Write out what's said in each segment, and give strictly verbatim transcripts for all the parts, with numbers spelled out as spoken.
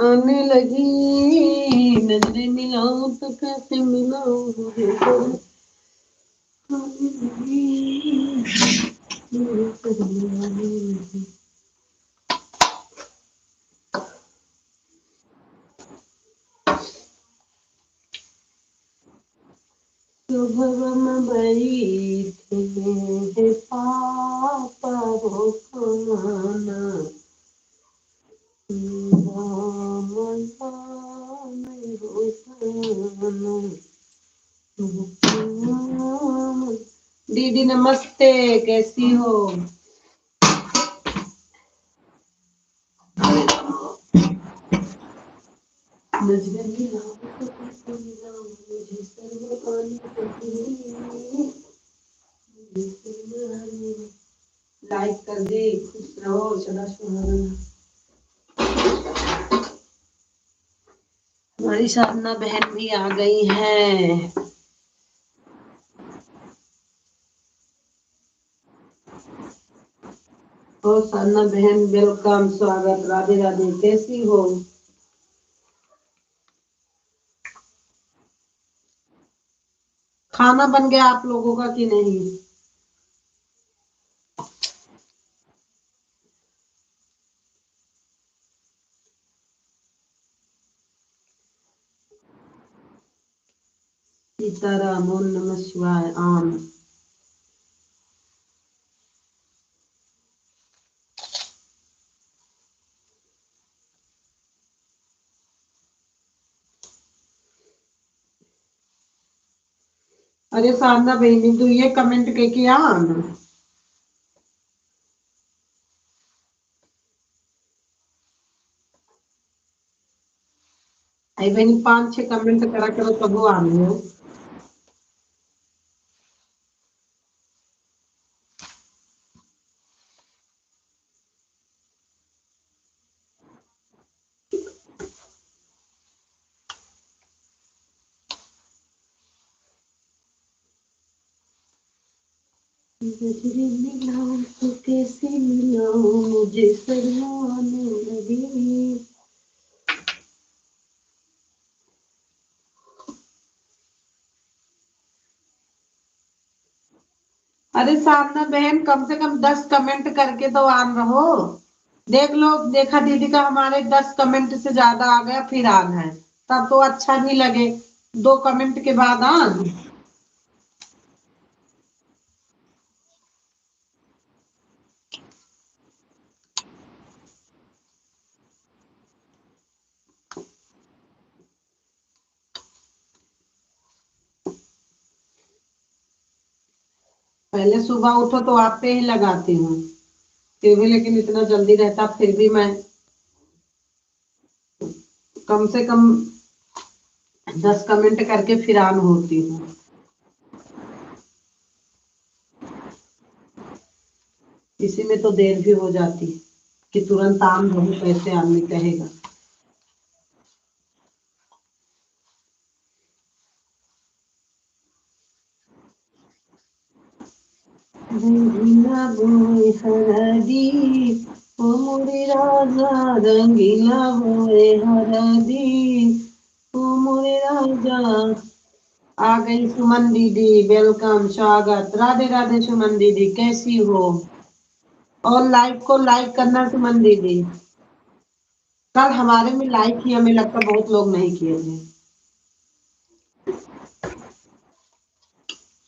आने लगी, नजरें मिलाऊं तो कैसे मिलाऊं, मुझे शर्म आने लगी, मुझे शर्म आने लगी। शुभम बैठे हैं पापा हो खाना, राम नाम हो खाना। दीदी नमस्ते, कैसी हो? लाइक कर दे, खुश रहो, सदा सुहागन। हमारी साधना बहन भी आ गई है। ओ साधना बहन, welcome, स्वागत, राधे राधे, कैसी हो? खाना बन गया आप लोगों का कि नहीं? सीताराम, ओम नमः शिवाय, आम। अरे साधना बहनी, तू ये comment के किया आना? आई बहनी, पाँच छह comment करा करो, तब वो आने हो। गजरे मिलाऊं तो कैसे मिलाऊं, मुझे शर्म आने लगी। अरे साधना बहन, कम से कम दस comment करके तो आन रहो। देख लो, देखा दीदी का, हमारे दस comment से ज्यादा आ गया, फिर आन है, तब तो अच्छा नहीं लगे दो comment के बाद आन। पहले सुबह उठो तो आप पे ही लगाती हूँ, फिर भी, लेकिन इतना जल्दी रहता, फिर भी मैं कम से कम दस comment करके फिर on होती हूँ। इसी में तो देर भी हो जाती कि तुरंत on रहो, कैसे आदमी कहेगा। रंगीला बोए हरदी, ओ मोरे राजा, रंगीला बोए हरदी, ओ मोरे राजा। आ गई सुमन दीदी, welcome, स्वागत। राधे राधे सुमन दीदी, कैसी हो? और live को like करना सुमन दीदी। कल हमारे में like ही हमें लगता बहुत लोग नहीं किए थे।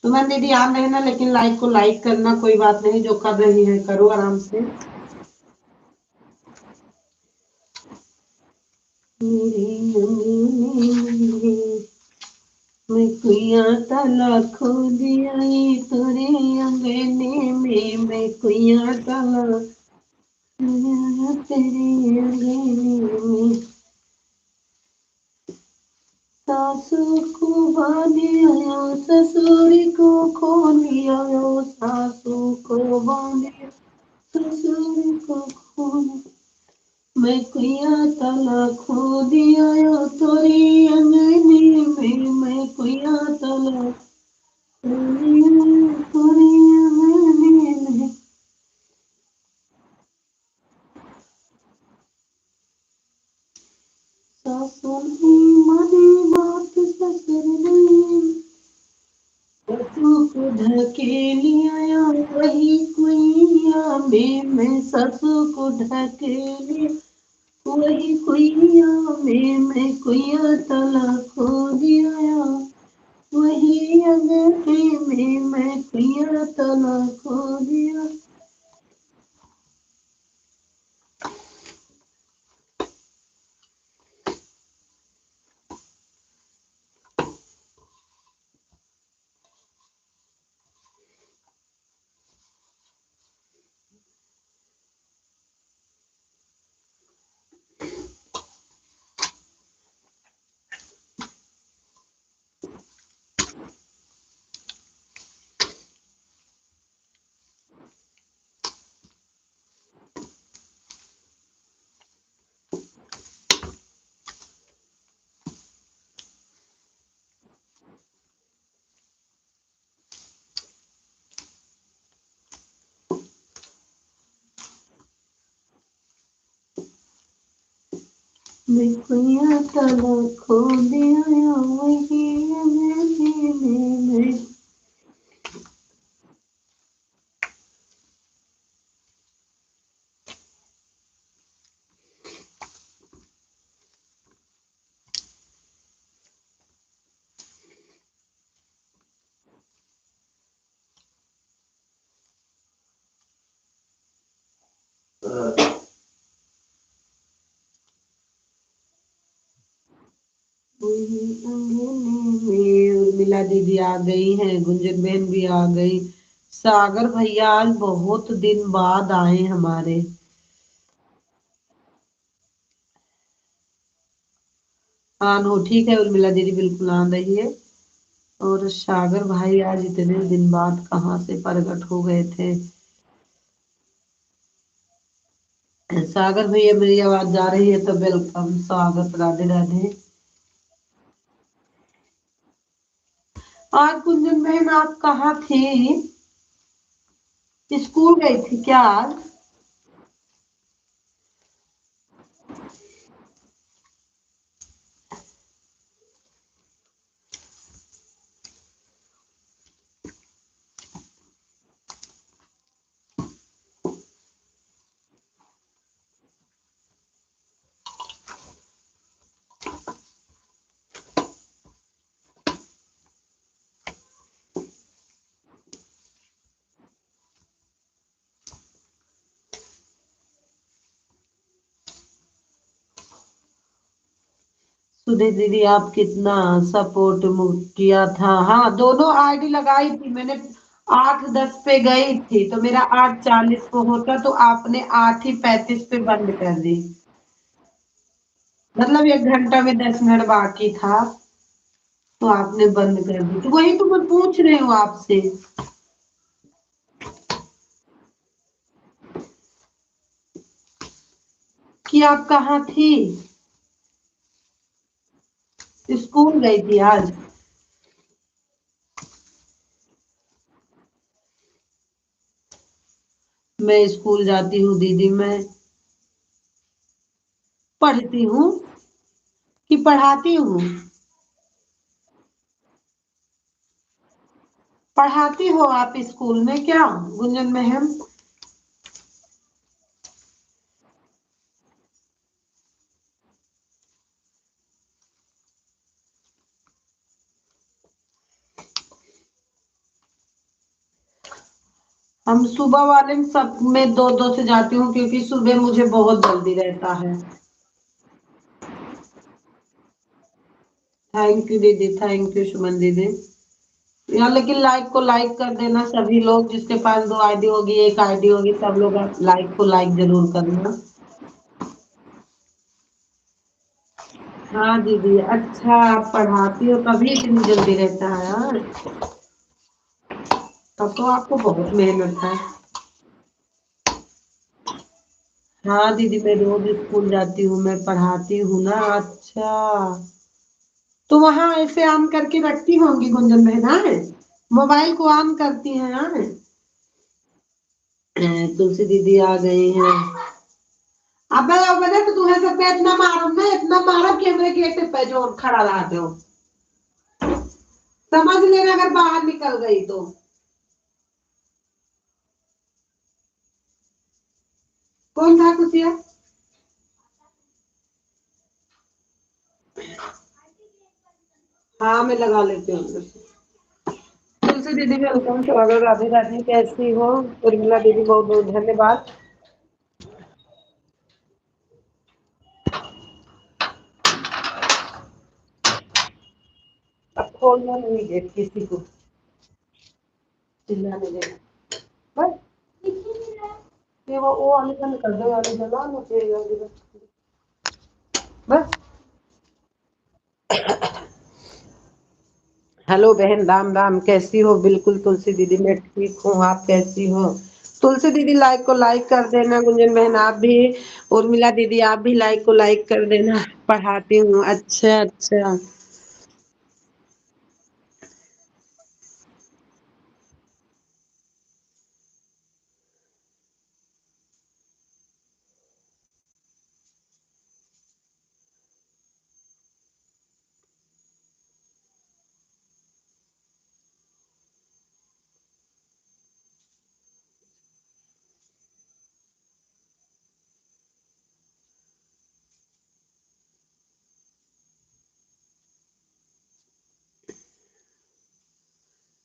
सुमन दीदी on रहे ना, लेकिन live को like करना, कोई बात नहीं, जो कर रही है करो आराम से। मेरे अंगने में मैं कुइया ताला खोदी आई, तोरे अंगने में मैं कुइया ताला तेरे अंगने में। सासू को बांध आयो, ससुर को खोल आयो, सासू को बांध आयो, ससुर को खोल। मैं कुइया ताला खोदी आयो तोरे अंगने में, मैं कुइया ताला खोदी आयो तोरे अंगने में। माने बात ससुर नहीं। ससुर को ढकेलिया वही कुइया में, मैं ससुर को ढकेलिया वही कुइया में, मैं कुइया तला खोदिया। वही अंगने में, मैं कुइया तला खोदिया। मैं कुइया तला खोदिया वही अंगने में, मैं वही अंगने में। उर्मिला दीदी आ गई हैं, गुंजन बहन भी आ गई। सागर भैया आज बहुत दिन बाद आए हमारे। हाँ, नो, ठीक है उर्मिला दीदी, बिल्कुल आ रही है। और सागर भाई आज इतने दिन बाद कहाँ से प्रकट हो गए थे। सागर भैया, मेरी आवाज जा रही है तो welcome, स्वागत, राधे राधे। आज गुंजन बहन, आप कहाँ थी? स्कूल गई थी क्या आज? सुधीर दीदी, आप कितना सपोर्ट किया था? हाँ, दोनों आईडी लगाई थी मैंने, आठ दस पे गई थी तो मेरा आठ चालीस को होता, तो आपने आठ ही पैंतीस पे बंद कर दी। मतलब एक घंटा में दस मिनट बाकी था तो आपने बंद कर दी। तो वही तो मैं पूछ रही हूँ आपसे कि आप कहाँ थी? स्कूल गई थी आज? मैं स्कूल जाती हूँ दीदी, मैं पढ़ती हूँ कि पढ़ाती हूँ? पढ़ाती हो आप स्कूल में क्या, गुंजन बहन? हम सुबह वाले में सब में दो दो से जाती हूँ, क्योंकि सुबह मुझे बहुत जल्दी रहता है। थैंक यू दीदी, थैंक यू सुमन दीदी। यार, लेकिन लाइक को लाइक कर देना सभी लोग, जिसके पास दो आईडी होगी, एक आईडी होगी, सब लोग आप लाइक को लाइक जरूर करना। हाँ दीदी, अच्छा, आप पढ़ाती हो तभी इतनी जल्दी रहता है। हाँ, तब तो आपको बहुत मेहनत है। हाँ दीदी, मैं रोज स्कूल जाती हूँ, मैं पढ़ाती हूँ ना। अच्छा, तो वहाँ ऐसे ऑन करके रखती होंगी गुंजन बहन, हाँ? मोबाइल को ऑन करती हैं, हाँ? अ, तुलसी दीदी आ गई हैं। अबे, अबे, तो तुम्हें सबके इतना मारम ना, इतना मारम कि हमरे गेट पे जो खड़ा रहते हो। समझ लेना अगर बाहर निकल गई तो। कौन था कुतिया? हाँ, मैं लगा लेती हूँ अंदर से। तुलसी दीदी, welcome, स्वागत, राधे राधे, कैसी हो? उर्मिला दीदी, बहुत बहुत धन्यवाद। अब खोलना नहीं है किसी को, चिल्लाने देना। बस, ये वो, वो वाले का निकल दो, वाले जला, मुझे ये वाले का। बस। हेलो बहन, राम राम, कैसी हो? बिल्कुल तुलसी दीदी, मैं ठीक हूँ, आप कैसी हो? तुलसी दीदी, लाइक को लाइक कर देना। गुंजन बहन, आप भी, उर्मिला दीदी, आप भी लाइक को लाइक कर देना। पढ़ाती हूँ। अच्छा, अच्छा।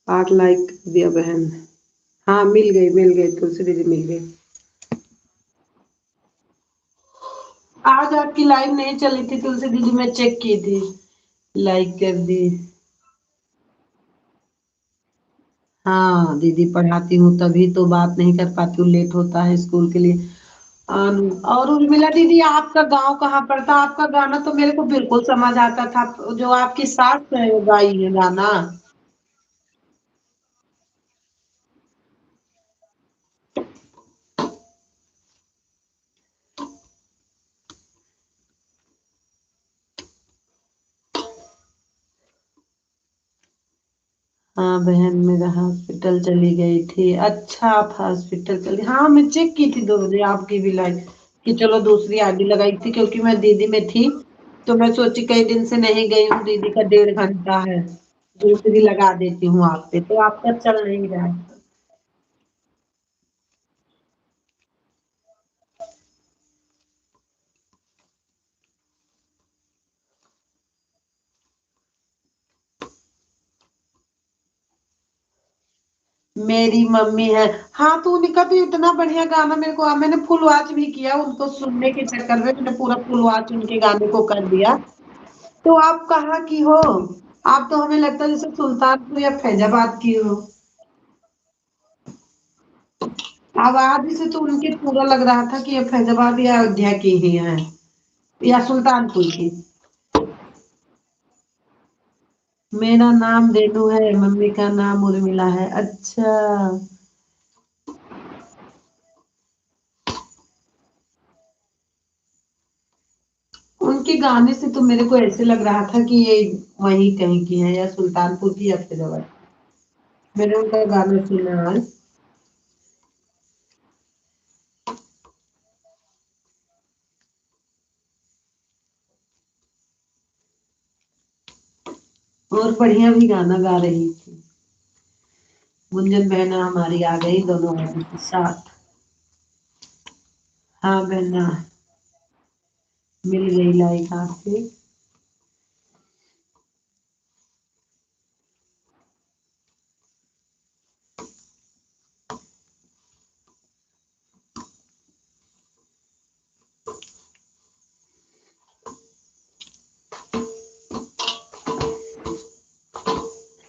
आठ लाइक कर दिया बहन। हाँ, मिल गई, मिल गई तुलसी दीदी, मिल गई। आज आपकी लाइव नहीं चली थी तुलसी दीदी, मैं चेक की थी, लाइक कर दी। हाँ दीदी, पढ़ाती हूँ तभी तो बात नहीं कर पाती हूँ, लेट होता है स्कूल के लिए। अन-, और उर्मिला दीदी, आपका गांव कहाँ पड़ता? आपका गाना तो मेरे को बिल्कुल समझ आता था, जो आपकी सास है, वो गाई है गाना। हाँ बहन, मेरा हॉस्पिटल चली गई थी। अच्छा, आप हॉस्पिटल चली? हाँ, मैं चेक की थी दो बजे आपकी भी लाइव, कि चलो दूसरी आईडी लगाई थी, क्योंकि मैं दीदी में थी, तो मैं सोची कई दिन से नहीं गई हूँ, दीदी का डेढ़ घंटा है, दूसरी लगा देती हूँ आप पे, तो आपका चल नहीं रहा है। मेरी मम्मी है। हाँ, तो उनका भी इतना बढ़िया गाना मेरे को, मैंने फुल वॉच भी किया, उनको सुनने के चक्कर में मैंने पूरा फुल वॉच उनके गाने को कर दिया। तो आप कहाँ की हो? आप तो हमें लगता है जैसे सुल्तानपुर या फैजाबाद की हो। आवाज से तो उनके पूरा लग रहा था कि ये फैजाबाद या अयोध्या की ही है या सुल्तानपुर की। मेरा नाम रेनू है, मम्मी का नाम उर्मिला है। अच्छा, उनके गाने से तो मेरे को ऐसे लग रहा था कि ये वहीं कहीं की है, या सुल्तानपुर की या फैजाबाद। मैंने उनका गाना सुना आज। और बढ़िया भी गाना गा रही थी। गुंजन बहना हमारी आ गई, दोनों बहनों के साथ। हाँ बहना, मिल गई लाइक आपसे।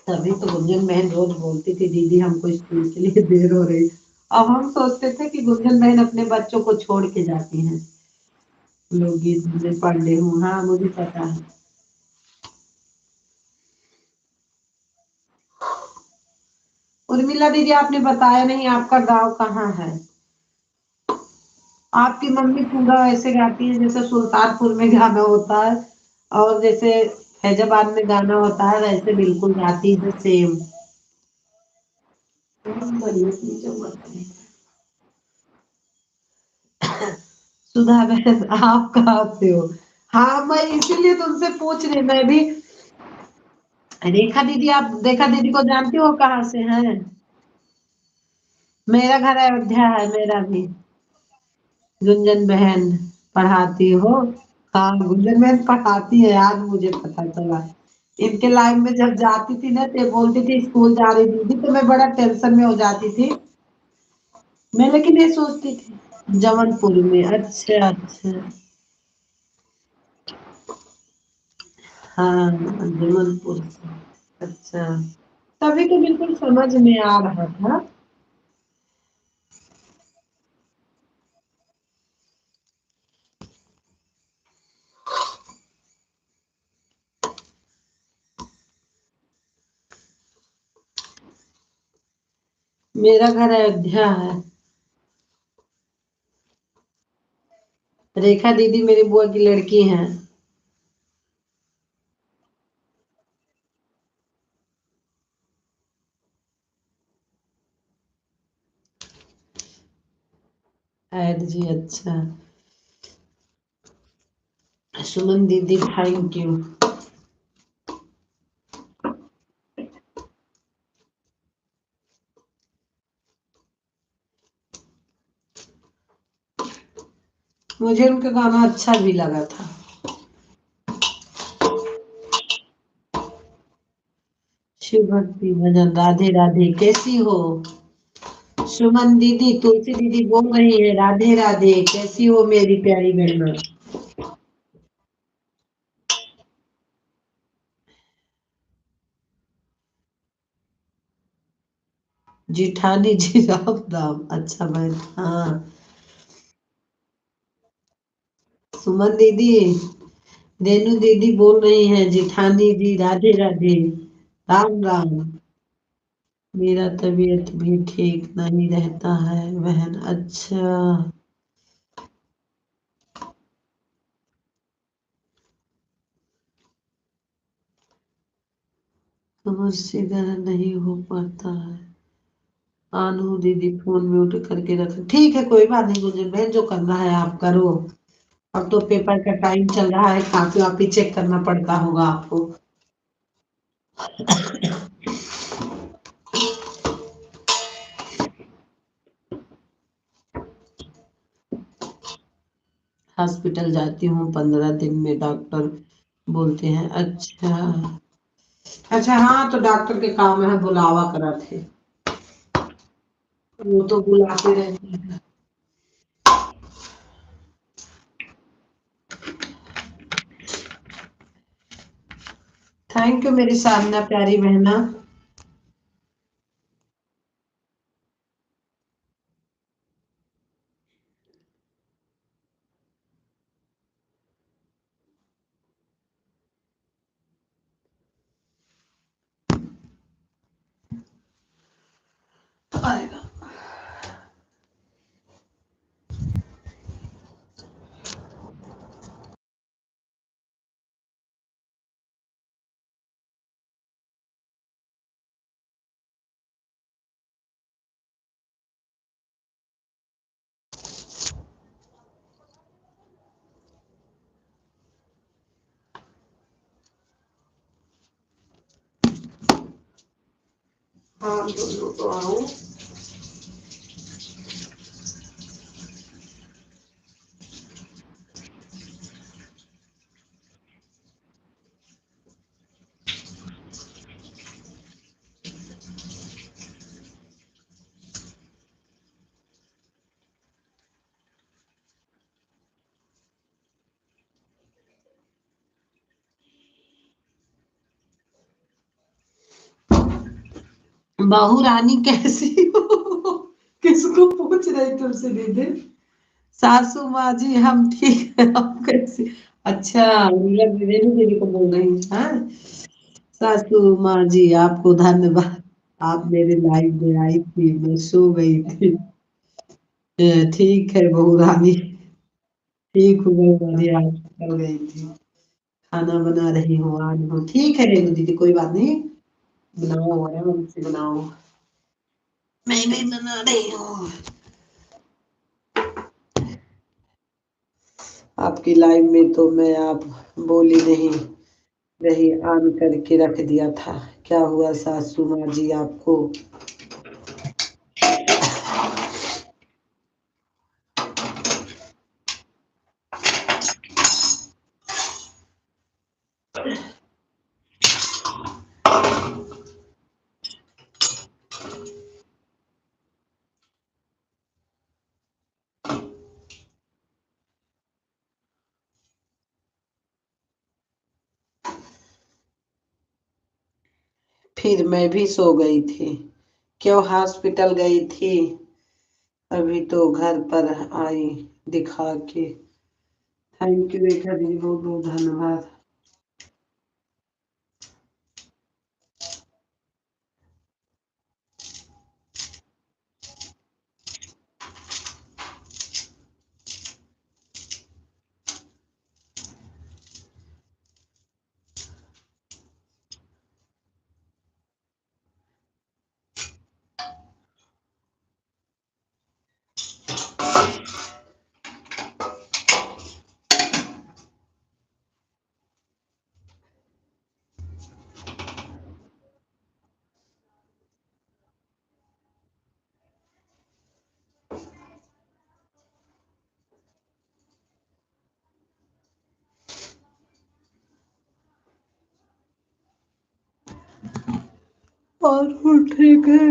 तभी तो गुंजन बहन रोज बोलती थी, "दीदी, हमको स्कूल के लिए देर हो रही।" अब हम सोचते थे कि गुंजन बहन अपने बच्चों को छोड़ के जाती हैं, लोकगीत में पढ़ ले हूँ। हाँ, मुझे पता है। उर्मिला दीदी, आपने बताया नहीं, आपका गांव कहाँ है? आपकी मम्मी पूरा ऐसे गाती है जैसे सुल्तानपुर में गाना होता है और जैसे फैजाबाद में गाना होता है, वैसे बिल्कुल गाती है, सेम। सुधा बहन, आप कहाँ से हो? हाँ, मैं इसीलिए तुमसे पूछ रही, मैं भी। रेखा दीदी, आप रेखा दीदी को जानती हो, कहाँ से हैं? मेरा घर अयोध्या है, मेरा भी। गुंजन बहन पढ़ाती हो? हाँ, गुंजन बहन पढ़ाती है, आज मुझे पता चला। इनके लाइन में जब जाती थी ना, तो ये बोलती थी, "स्कूल जा रही दीदी," तो मैं बड़ा टेंशन में हो जाती थी। मैं लेकिन ये सोचती थी, जौनपुर में, अच्छा, अच्छा। हाँ, जौनपुर से। अच्छा, तभी तो बिल्कुल समझ में आ रहा था। मेरा घर अयोध्या है। रेखा दीदी मेरी बुआ की लड़की हैं। ऐड जी, अच्छा। सुमन दीदी, thank you। मुझे उनका गाना अच्छा भी लगा था। शिव भक्ति भजन, राधे राधे, कैसी हो? सुमन दीदी, तुलसी दीदी बोल रही है, "राधे राधे, कैसी हो मेरी प्यारी बहना?" जिठानी जी, राम राम। अच्छा बहन, हाँ। सुमन दीदी, रेनू दीदी बोल रही हैं, "जिठानी जी, राधे राधे, राम राम।" मेरा तबीयत भी ठीक नहीं रहता है बहन। अच्छा। कमर से गहरा नहीं हो पाता है। आनू दीदी फोन म्यूट करके रख। ठीक है, कोई बात नहीं गुंजन बहन, जो करना है आप करो। अब तो पेपर का टाइम चल रहा है, कॉपी वापी चेक करना पड़ता होगा आपको। हॉस्पिटल जाती हूँ, पन्द्रह दिन में डॉक्टर बोलते हैं। अच्छा, अच्छा, हाँ, तो डॉक्टर के काम है, बुलावा करत है, वो तो बुलाते रहते हैं। Thank you मेरी साधना प्यारी बहना। हाँ, दोनों तो आओ। बहू रानी कैसी हो? किसको पूछ रही तुमसे दीदी? सासू माँ जी, हम ठीक है, आप कैसे? अच्छा, उर्मिला दीदी, रेनू दीदी को बोल रही हैं, हाँ? सासू माँ जी, आपको धन्यवाद, आप मेरे लाइव में आई थी, मैं सो गई थी। ए, ठीक है बहू रानी, ठीक हूँ बहू रानी, आप सो गई थी। खाना बना रही हूँ, आ रही हूँ। ठीक है रेनू दीदी, कोई बात नहीं, बनाओ, आराम से बनाओ। मैं भी बना रही हूँ। आपकी लाइव में तो मैं आप बोली नहीं रही, on करके रख दिया था। क्या हुआ सासू माँ जी आपको? फिर मैं भी सो गई थी। क्यों हॉस्पिटल गई थी? अभी तो घर पर आई दिखा के। Thank you रेखा दीदी, बहुत बहुत धन्यवाद। और वो ठीक है।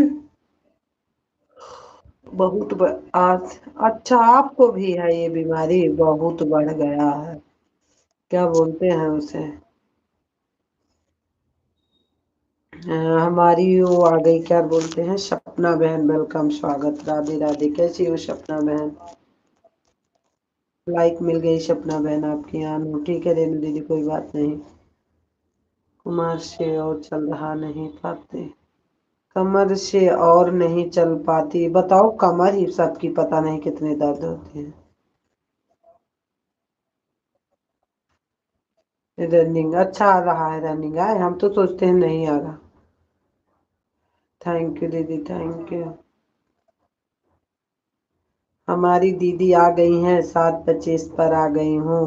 बहुत ब-, आज, अच्छा, आपको भी है ये बीमारी? बहुत बढ़ गया है, क्या बोलते हैं उसे? अ, हमारी वो आ गई, क्या बोलते हैं, सपना बहन, welcome, स्वागत, राधे राधे। कैसी हो सपना बहन? Like मिल गई सपना बहन आपकी यहाँ। ठीक है रेनू दीदी, कोई बात नहीं। कुमार से और चल रहा नहीं पाते, कमर से और नहीं चल पाती। बताओ, कमर ही सबकी पता नहीं कितने दर्द होते हैं। रनिंग अच्छा आ रहा है, रनिंग आए, हम तो सोचते हैं नहीं आ रहा। Thank you दीदी, thank you। हमारी दीदी आ गई हैं, सात पच्चीस पर आ गई हूँ।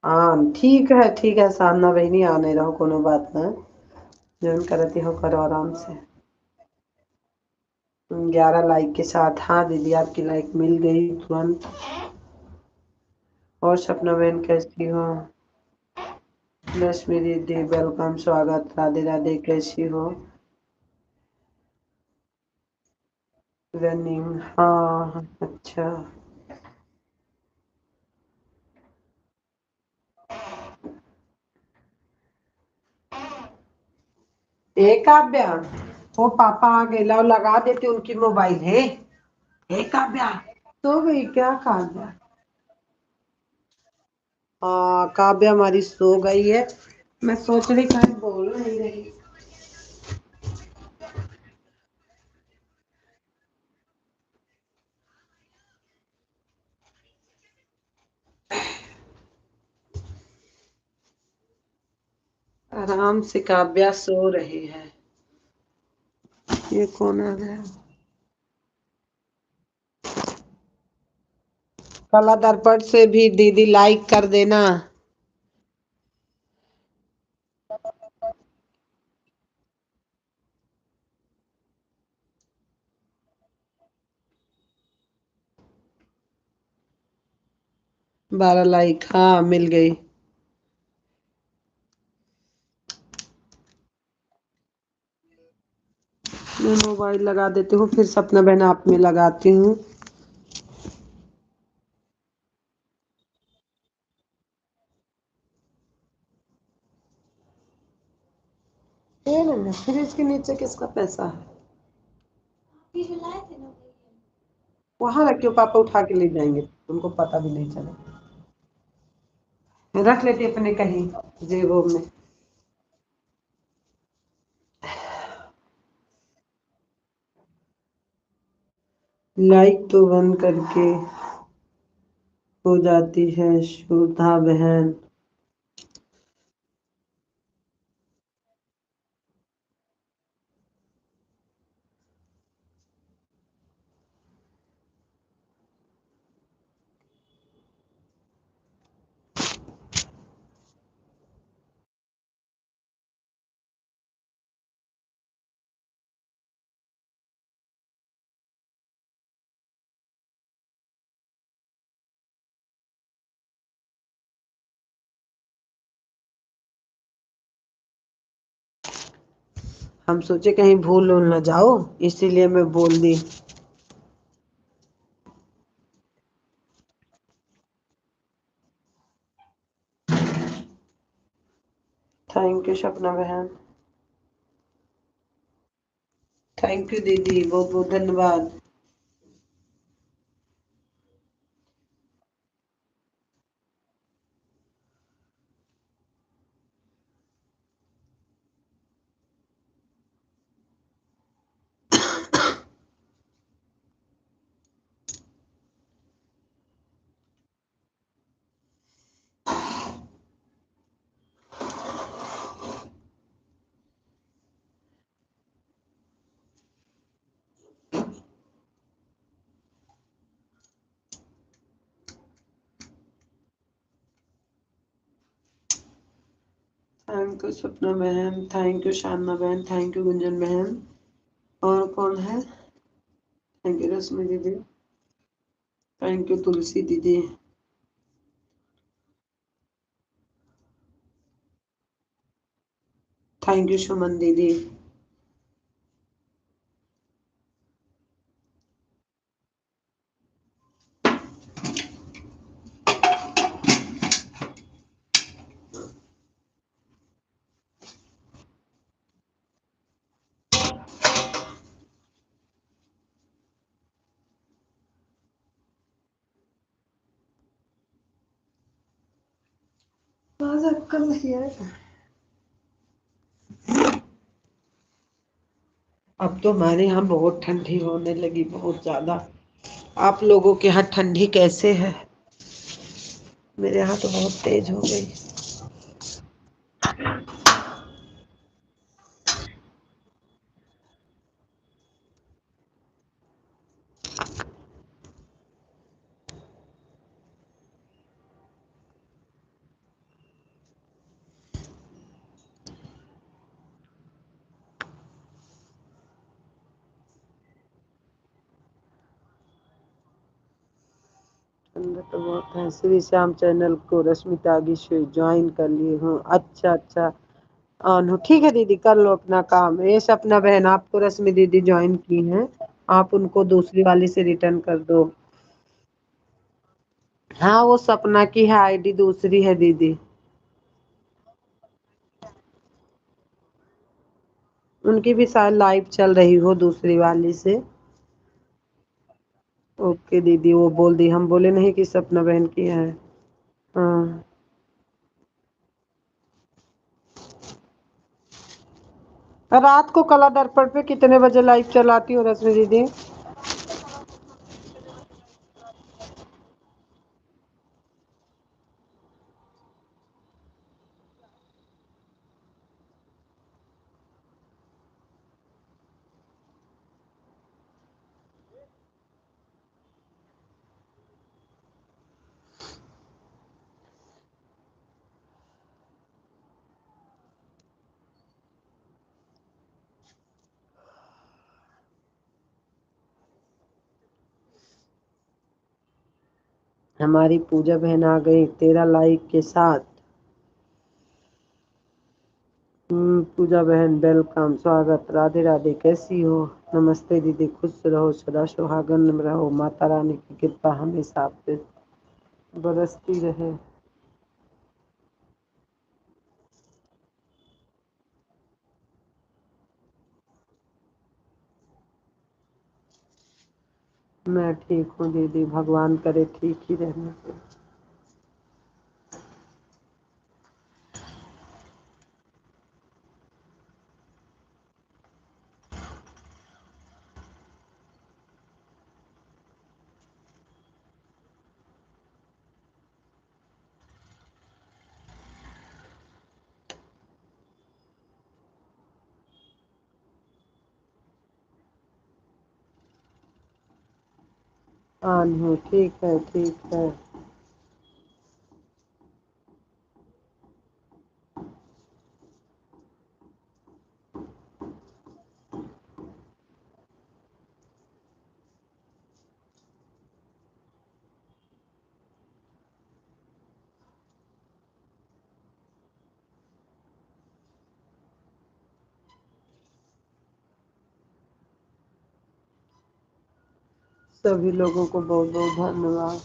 आन, ठीक है, ठीक है, साधना बहिनी, आने रहो, कोनो बात ना। जौन करती हो, करो आराम से। ग्यारह like के साथ, हाँ दीदी, आपकी like मिल गई तुरंत। और सपना बहन, कैसी हो? लक्ष्मी दीदी, welcome, स्वागत, राधे राधे, कैसी हो? रनिंग, हाँ, अच्छा। ए काव्या, वो पापा आ गए, लाओ लगा देते उनकी मोबाइल है। ए काव्या, सो गई क्या काव्या? हाँ, काव्या हमारी सो गई है। मैं सोच रही, कहीं बोल नहीं रही। आराम से काव्या सो रही है। ये कौन आ गया? कला दर्पण से भी दीदी like कर देना। बारह like, हाँ, मिल गई। मैं मोबाइल लगा देती हूँ, फिर सपना बहन आप में लगाती हूँ। ये ना, फ्रिज के नीचे किसका पैसा है? वहाँ रखियो, पापा उठा के ले जाएंगे, उनको पता भी नहीं चलेगा। रख लेते अपने कहीं जेबों में। Like तो बंद करके हो जाती है सुधा बहन। हम सोचे कहीं भूल उल ना जाओ, इसीलिए मैं बोल दी। Thank you सपना बहन, thank you दीदी, बहुत बहुत धन्यवाद। Thank you सपना बहन, thank you शान्ना बहन, thank you गुंजन बहन। और कौन है? Thank you रश्मि दीदी, thank you तुलसी दीदी, thank you सुमन दीदी। आज अक्कल नहीं है। अब तो हमारे यहाँ बहुत ठंडी होने लगी, बहुत ज्यादा। आप लोगों के यहाँ ठंडी कैसे है? मेरे यहाँ तो बहुत तेज हो गई। ठंड तो बहुत है। श्री श्याम चैनल को रश्मि तागी से ज्वाइन कर लिए हूँ। अच्छा, अच्छा। ऑन हो। ठीक है दीदी, कर लो अपना काम। ये सपना बहन, आपको रश्मि दीदी ज्वाइन की हैं, आप उनको दूसरी वाली से रिटर्न कर दो। हाँ, वो सपना की है, आईडी दूसरी है दीदी। उनकी भी शायद लाइव चल रही हो दूसरी वाली से। ओके दीदी, वो बोल दी, हम बोले नहीं कि सपना बहन की है। हाँ। रात को कला दर्पण पे कितने बजे लाइव चलाती हो रश्मि दीदी? हमारी पूजा बहन आ गई तेरह लाइक के साथ। हम्म, पूजा बहन, वेलकम, स्वागत, राधे राधे, कैसी हो? नमस्ते दीदी, खुश रहो, सदा सुहागन रहो, माता रानी की कृपा हमेशा आप पे बरसती रहे। मैं ठीक हूँ दीदी, भगवान करे ठीक ही रहने दे। ऑन हूँ, ठीक है, ठीक है। सभी लोगों को बहुत बहुत धन्यवाद।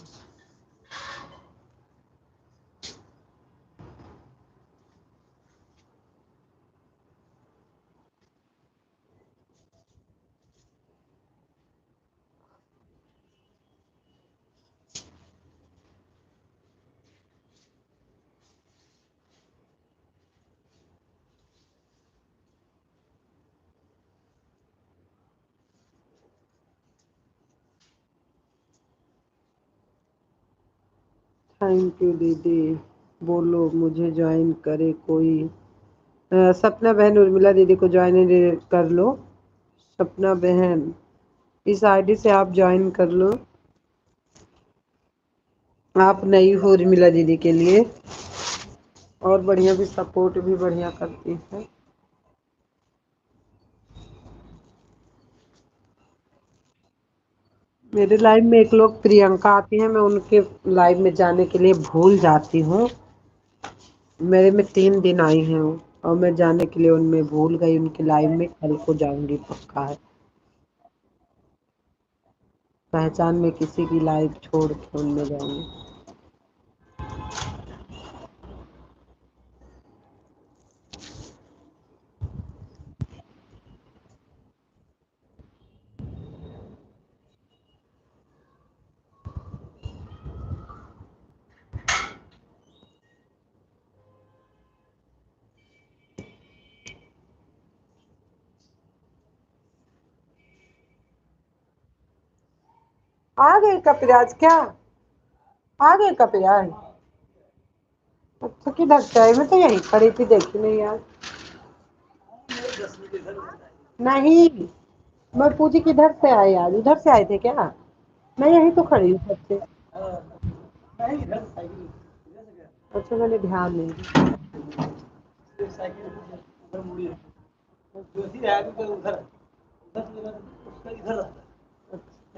थैंक यू दीदी। बोलो, मुझे ज्वाइन करे कोई। अ, सपना बहन, उर्मिला दीदी को ज्वाइन कर लो। सपना बहन, इस आईडी से आप ज्वाइन कर लो। आप नई हो उर्मिला दीदी के लिए, और बढ़िया भी सपोर्ट भी बढ़िया करती है। मेरे लाइव में एक लोग प्रियंका आती है, मैं उनके लाइव में जाने के लिए भूल जाती हूँ। मेरे में तीन दिन आई हैं वो, और मैं जाने के लिए उनमें भूल गई, उनके लाइव में कल को जाऊंगी पक्का है। पहचान में किसी की लाइव छोड़ के उनमें जाऊंगी। आ गए कपिराज क्या? आ गए कपिराज? अच्छा, किधर से आए? मैं तो यहीं खड़ी थी, देखी नहीं यार। नहीं, मैं पूछी किधर से आए आज, उधर से आए थे क्या? मैं यहीं तो खड़ी हूँ सबसे। अच्छा, मैंने ध्यान नहीं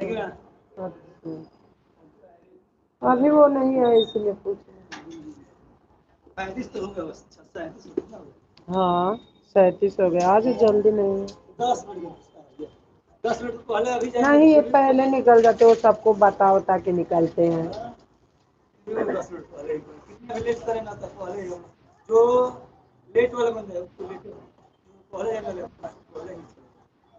दिया। अच्छा। अभी वो नहीं है, इसलिए पूछ रहे। पैंतीस तो हो गया बस, अच्छा, सैंतीस हो गया। हाँ, सैंतीस हो गया, आज जल्दी नहीं है। दस मिनट का रास्ता है ये। दस मिनट पहले अभी जाएंगे, नहीं, ये पहले निकल जाते, वो सबको बताओ ताकि निकलते हैं। हाँ, ये दस मिनट पहले ही, कितना भी लेट करें ना, तो पहले ही हम, जो लेट वाले बंदे हैं, उसको लेट, पहले ही, पहले ही।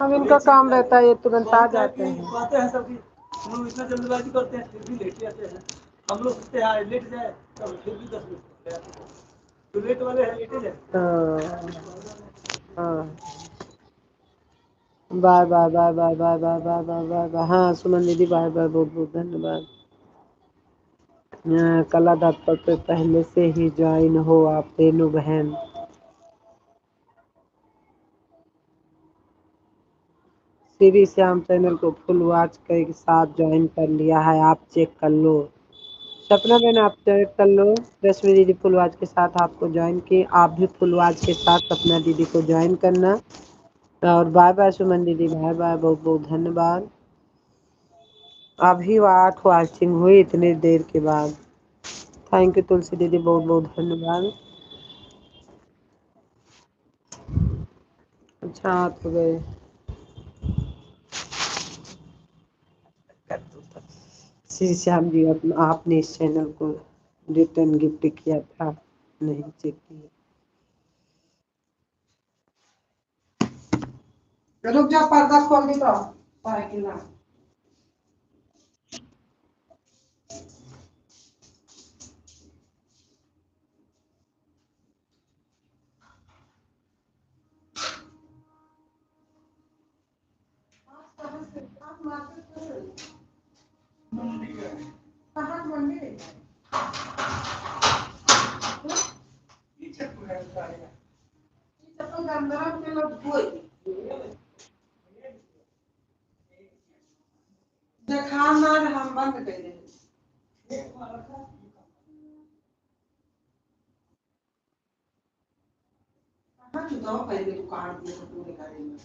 अब इनका काम रहता है, ये तुरंत आ जाते हैं। बात है कि बातें हैं सब कि हम लोग इतना जल्दबाजी करते हैं, फिर भी लेट ही आते हैं। हम लोग सोचते हैं, हाँ, लेट जाए, तब फिर भी दस मिनट पहले आते हैं। जो लेट वाले हैं, लेटे जाते हैं। हाँ, हाँ। Bye, bye, bye. हाँ, सुमन दीदी, बाय, बाय, बहुत, बहुत धन्यवाद। अ, कला दत्त पर पहले से ही ज्वाइन हो आप, रेनू बहन। श्री श्याम चैनल को फुल वॉच के साथ ज्वाइन कर लिया है, आप चेक कर लो। सपना बहन, आप चेक कर लो, रश्मि दीदी फुल वॉच के साथ आपको ज्वाइन की, आप भी फुल वॉच के साथ सपना दीदी को ज्वाइन करना। और बाय बाय सुमन दीदी, बाय बाय, बहुत बहुत धन्यवाद। अभी आठ वॉचिंग हुई इतने देर के बाद। थैंक यू तुलसी दीदी, बहुत बहुत धन्यवाद। अच्छा, आप हो गए। श्री श्याम जी, आप, आपने इस चैनल को रिटर्न गिफ्ट किया था, नहीं चेक किया। रुक जा, पर्दा खोल दी तो, साइकिल ना। देखा ना, हम बंद कर दे। कहाँ चुदाव करेंगे दुकान पे तो पूरे करेंगे।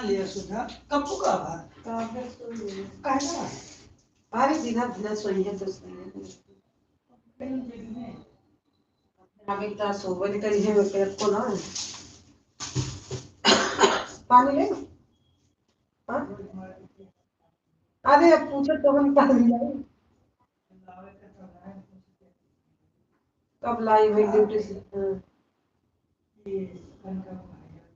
ये सुधा, कब को का बात? काहे ना? अरे, बिना, बिना सोई है तो सोई है। अभी तो सोबे करी है, मैं पेट को ना। पानी ले। हाँ? अरे, अब पूछो तो हम पानी लाई। कब लाई भाई ड्यूटी से? हाँ।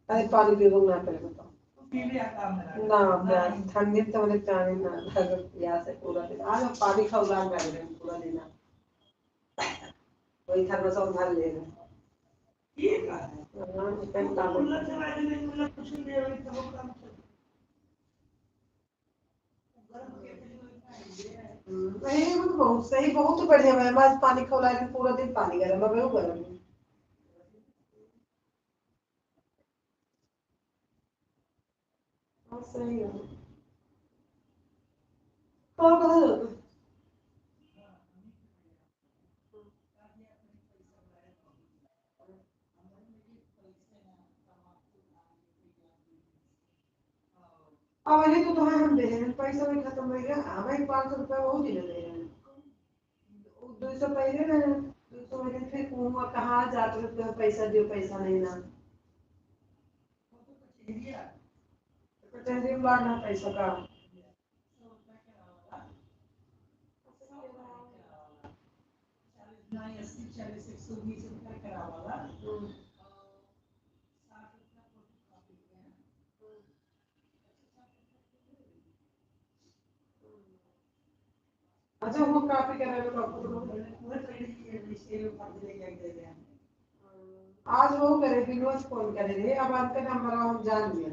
अरे, पानी पीबो ना पड़े, बताओ। ना, बस ठंडी तो मैंने पानी ना, अगर प्यास है पूरा दिन। आज हम पानी खाऊ लाग रहे हैं पूरा दिन। वही थर्मस में भर ले रहे। हाँ, इतना काम है। हम्म, नहीं, वो तो बहुत सही, बहुत बढ़िया मैम। आज पानी खौला है, पूरा दिन पानी गरम है, वो गरम है। हाँ, सही है। कहाँ, कहाँ जाते? अब वही तो तुम्हें हम दे रहे हैं, पैसा भी खत्म हो गया। अब वही पाँच सौ रुपया वही दे रहे हैं, दो सौ पहले रहे, दो सौ में फिर हुआ, कहाँ जाते हो, तुम्हें पैसा दियो, पैसा नहीं ना। तो कचहरी में लाना पैसा का। हम्म। अच्छा, वो कॉपी करे लो, डॉक्टर को। आज वो करे, विनोद फोन करे रहे, अब आपका नंबर हम जान लिया।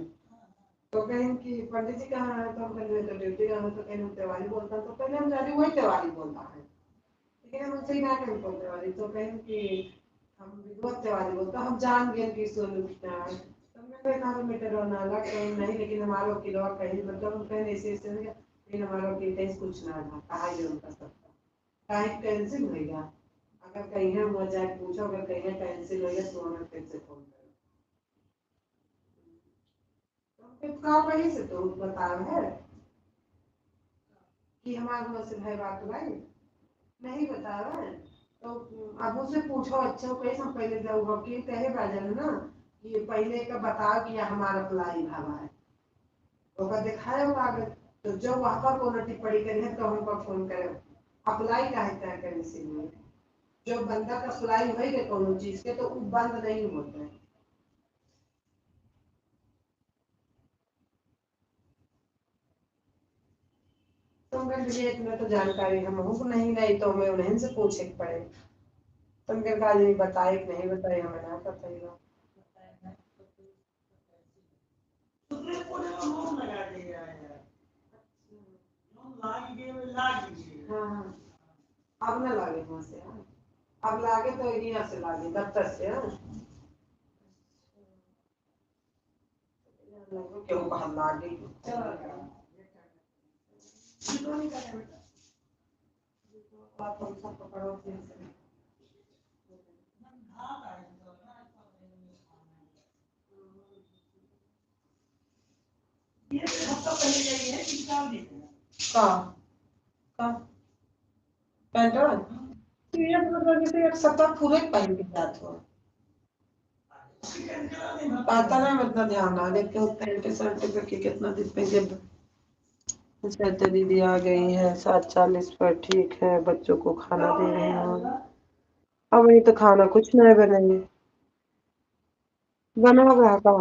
तो कहें कि पंडित जी कहाँ है, तो हम कहें, "तो ड्यूटी कहाँ है?" तो कहें, "हम तिवारी बोलता है।" तो पहले हम जाने वही तिवारी बोलता है, लेकिन हम उनसे ही ना कहीं बोलते वाली, तो कहें कि हम विनोद तिवारी बोलता, हम जान गए कि सोनू की ना है। तो मैं कहा, "तो मीटर और नाला कहीं नहीं, लेकिन हमारा वकीलवा कहीं, मतलब हम कहें ऐसे ऐसे नहीं, लेकिन हमारा वकील कहीं कुछ ना था, कहा ये उनका सबका, काहे कैंसिल होइगा, अगर कहीं हम जाए पूछो, अगर कहीं कैंसिल होइगा तो हमें फिर से फोन करो।" तो का वही से तो बताओ है कि हमारे मुँह से भाई बात भाई नहीं बतावे। तो अब उसे पूछो, अच्छा, वो कैसे हम पहले जाओ, वकील कहे बाजन ना कि पहले का बताओ कि हमारा अप्लाई भावा है, ओकर दिखाए कागज। तो जब वहाँ पर कोनो टिप्पणी करी है तो हमको फोन करे, अप्लाई काहे तय करे इसीलिए। जो बंदा का अप्लाई होई गए कोनो चीज के तो वो बंद नहीं होता है। तुमके लिए इतना तो जानकारी हम हमको नहीं, नहीं तो हमें उन्हें से पूछे के पड़े। तुमके का जी बताए कि नहीं बताए, हमें ना पता ही बा। सुप्रीम कोर्ट में रोक लगा दे रहा है। जो लाग गए, वो लाग गए। हाँ, हाँ। अब ना लागे वहाँ से, हाँ। अब लागे तो यहाँ से लागे, दफ्तर से, हाँ। केहू कहल लागे। चलो, बेटा। ये तो नहीं करना, बेटा। ये तो आप हम सबको पड़ोस में से। ये तो हफ्ता पहले गई है, कितना दिन है? का? का? पैंटवा? तो ये मतलब जैसे एक सप्ताह पूरे पहन के जात हो। पता ना, हम इतना ध्यान ना देते हो, पैंट शर्ट पे कि कितना दिन पहन के। अच्छा, तो दीदी आ गई है सात चालीस पर, ठीक है, बच्चों को खाना दे रही हूँ। अब वही तो खाना कुछ नहीं बनेगी, बना रहा का?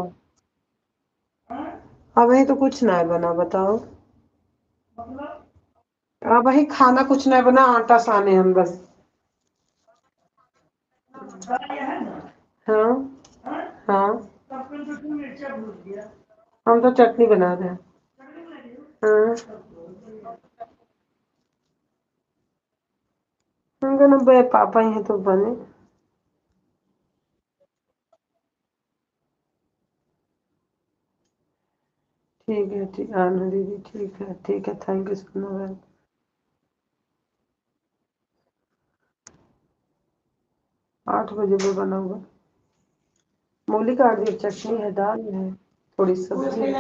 अब वही तो कुछ नहीं बना, बताओ। अब वही खाना कुछ नहीं बना, आटा साने हम बस। हाँ, हाँ, हम तो चटनी बना रहे हैं। हाँ, हम कहना बे पापा ही हैं तो बने। ठीक है, ठीक, हाँ दीदी, ठीक है, ठीक है, thank you so much। आठ बजे पे बना हुआ। मूली काट दी, चटनी है, दाल है। थोड़ी सब्जी।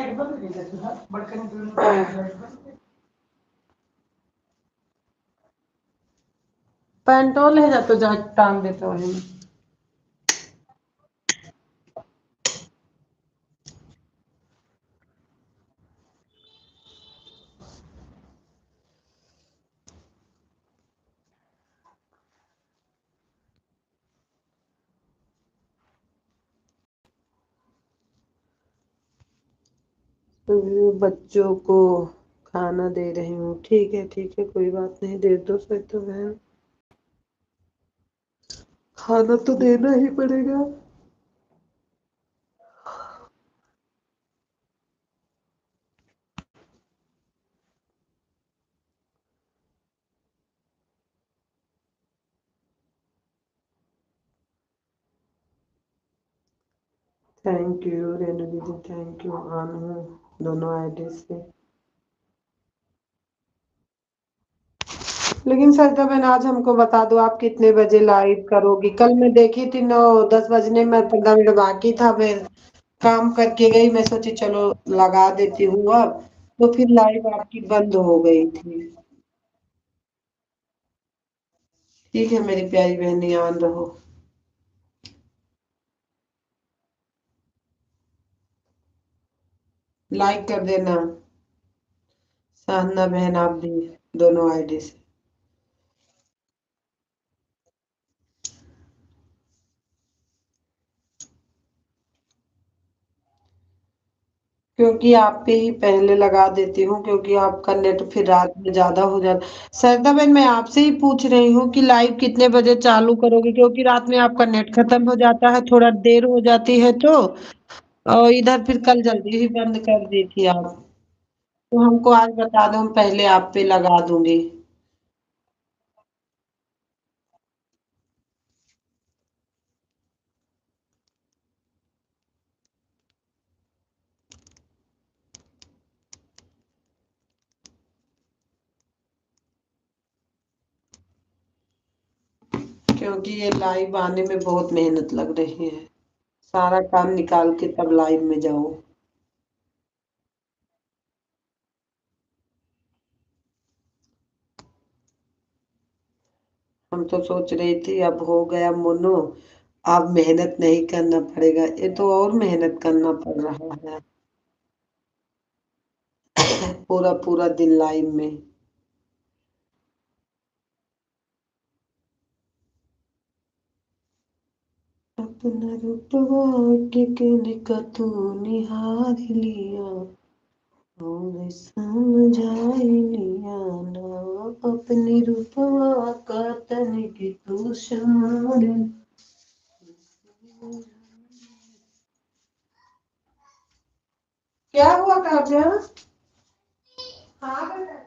पैंटो ले जा तो जहाँ टांग देते वहीं। तो बच्चों को खाना दे रही हूँ। ठीक है, ठीक है, कोई बात नहीं, दे दो सर, तो बहन, खाना तो देना ही पड़ेगा। Thank you रेनू दीदी, thank you। On हूँ दोनों आईडी से। लेकिन सरिता बहन, आज हमको बता दो, आप कितने बजे लाइव करोगी? कल मैं देखी थी, नौ दस बजने में पंद्रह मिनट बाकी था, फिर काम करके गई, मैं सोची चलो लगा देती हूँ अब, तो फिर लाइव आपकी बंद हो गई थी। ठीक है मेरी प्यारी बहनी, on रहो। लाइक कर देना साधना बहन, आप भी दोनों आईडी से। क्योंकि आप पे ही पहले लगा देती हूँ, क्योंकि आपका नेट फिर रात में ज्यादा हो जाता। सरदा बहन, मैं आपसे ही पूछ रही हूँ कि लाइव कितने बजे चालू करोगे, क्योंकि रात में आपका नेट खत्म हो जाता है, थोड़ा देर हो जाती है तो, और इधर फिर कल जल्दी ही बंद कर दी थी आप, तो हमको आज बता दो, हम पहले आप पे लगा दूंगी। क्योंकि ये लाइव आने में बहुत मेहनत लग रही है, सारा काम निकाल के तब लाइव में जाओ। हम तो सोच रही थी अब हो गया मोनो, अब मेहनत नहीं करना पड़ेगा। ये तो और मेहनत करना पड़ रहा है पूरा पूरा दिन लाइव में। अपना रूपवा के कनिका तू निहार लिया, और समझाई लिया ना, अपने रूपवा का तनिक तू संभाल। क्या हुआ काव्या? हाँ बेटा।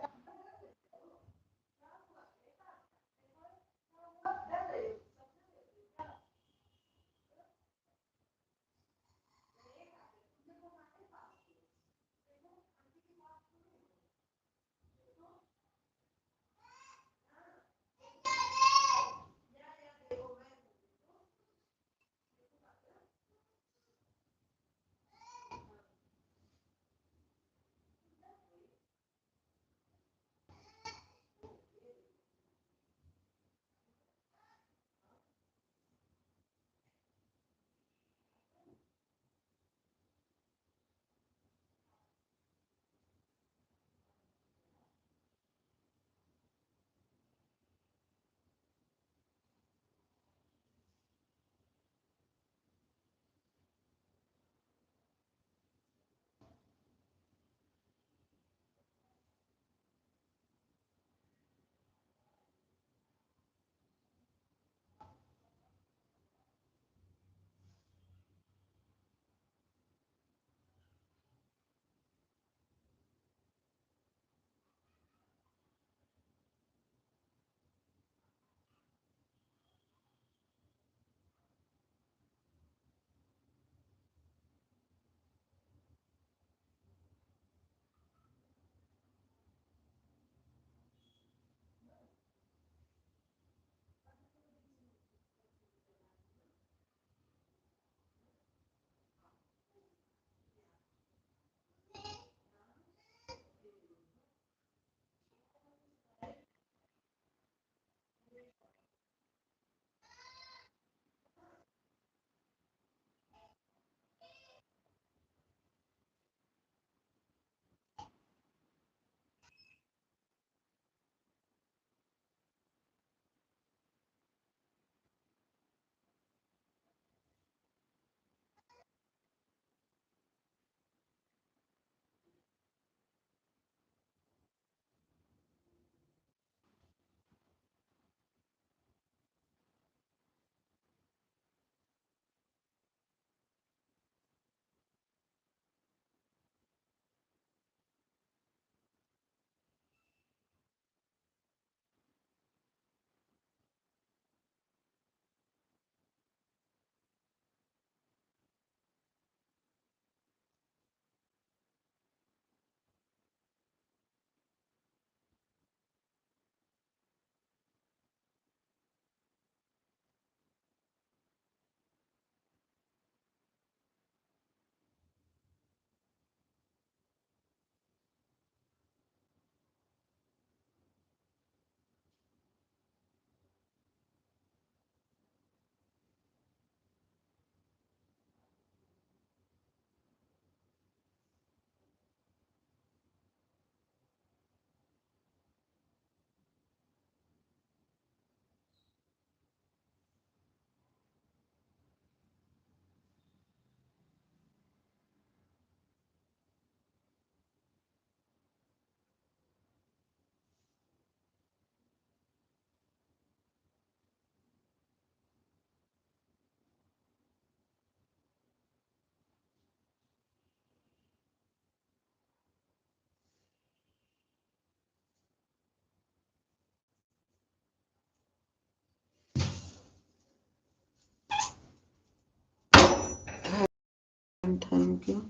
Thank you.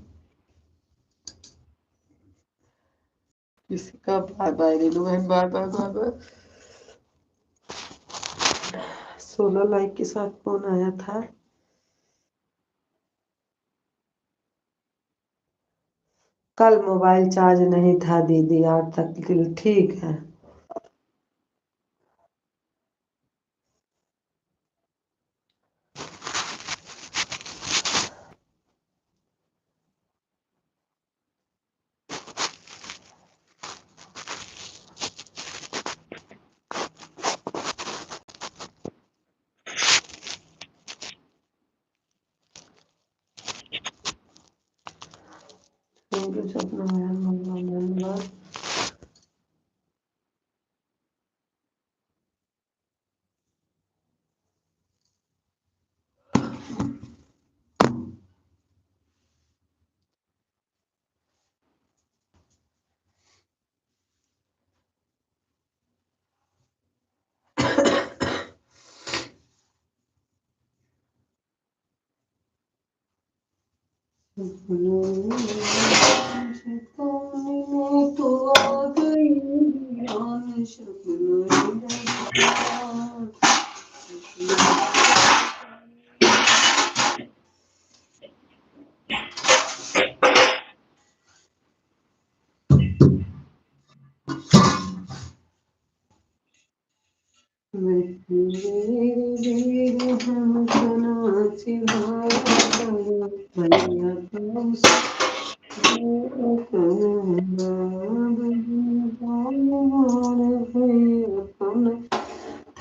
किसी का बाय बाय रीनू बहन, बाय बाय, बाय बाय। सोलह लाइक के साथ कौन आया था? कल मोबाइल चार्ज नहीं था दीदी, आज तक। ठीक है। Thank you, सपना मैम, मम्मा, मम्मा।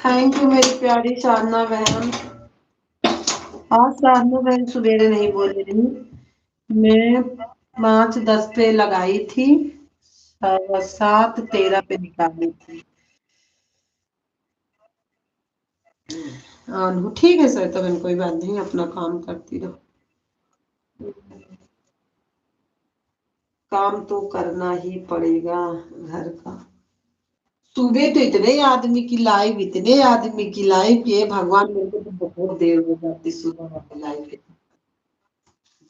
थैंक यू मेरी प्यारी साधना बहन। आज साधना बहन सुबेरे नहीं बोली रही, मैं पाँच दस पे लगाई थी, सवा सात तेरह पे निकाली थी। आनहु, ठीक है सर, तब कोई बात नहीं, अपना काम करती रहो। काम तो करना ही पड़ेगा घर का। सुबह तो इतने आदमी की लाइव, इतने आदमी की लाइव कि हे भगवान, मेरे को तो बहुत देर हो जाती सुबह वाली लाइव के,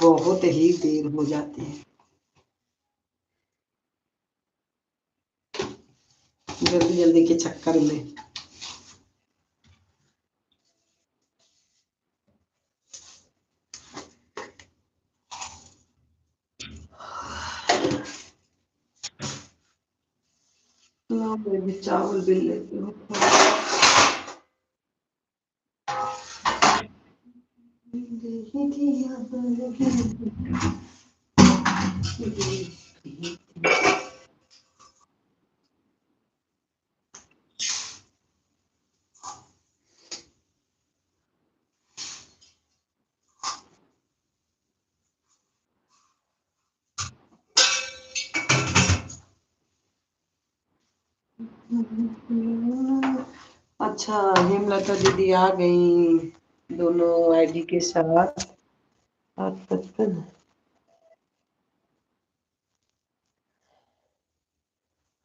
बहुत ही देर हो जाती है जल्दी जल्दी के चक्कर में। ला, मैं भी चावल बेल लेती हूँ। अच्छा, हेमलता दीदी आ गई दोनों आईडी के साथ। बात करते हैं।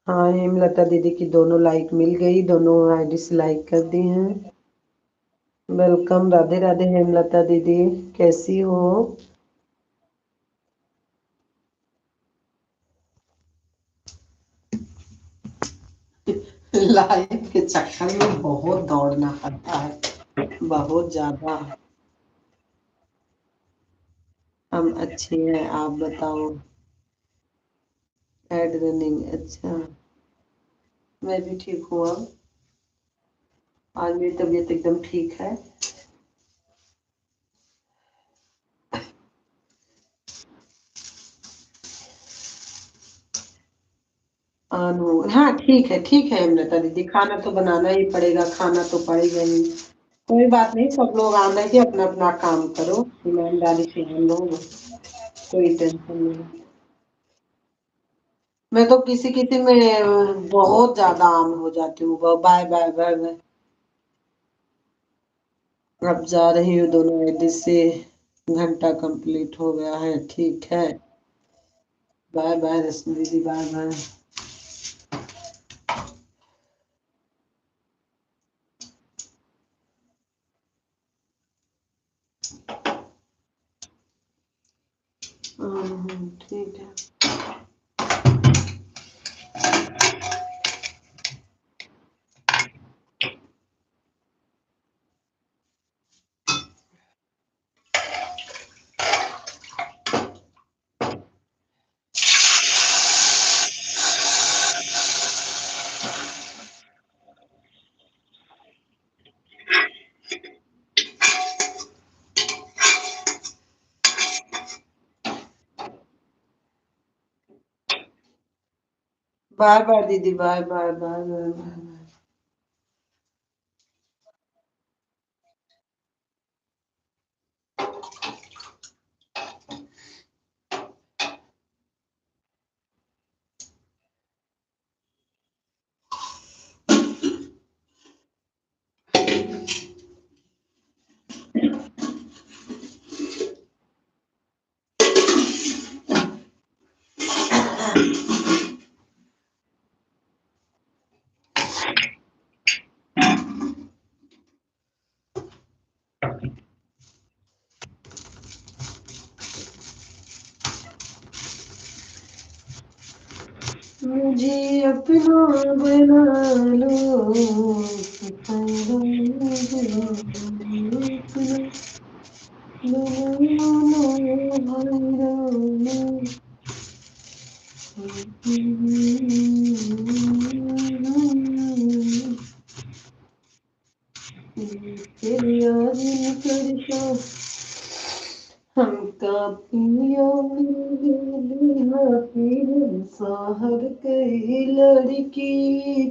हाँ, हेमलता दीदी की दोनों लाइक मिल गई, दोनों आईडी से लाइक कर दी हैं। वेलकम, राधे राधे हेमलता दीदी, कैसी हो? लाइफ के चक्कर में बहुत दौड़ना पड़ता है, बहुत ज्यादा। हम अच्छे हैं, आप बताओ। एड रनिंग, अच्छा, मैं भी ठीक हूँ। अब आज मेरी तबीयत एकदम ठीक है। आन हो, हाँ, ठीक है, ठीक है अमृता दीदी, खाना तो बनाना ही पड़ेगा, खाना तो पड़ेगा ही। कोई बात नहीं, सब लोग आना है कि अपना अपना काम करो, ईमानदारी से हम लोग, कोई टेंशन नहीं। मैं तो किसी किसी में बहुत ज्यादा आन हो जाती हूँ, बाय बाय बाय बाय। अब जा रही हूँ दोनों आईडी से, घंटा कंप्लीट हो गया है। ठीक है, बाय बाय रश्मि दीदी, बाय बाय। ठीक है। बाय बाय दीदी, bye bye, bye bye, bye bye. मुझे अपना बना लो, अपना बना लो, बना लो, बना लो। तेरी याद में परेशान, हमका पिया मिल गइल, हाँ, पिया शहर के लड़की,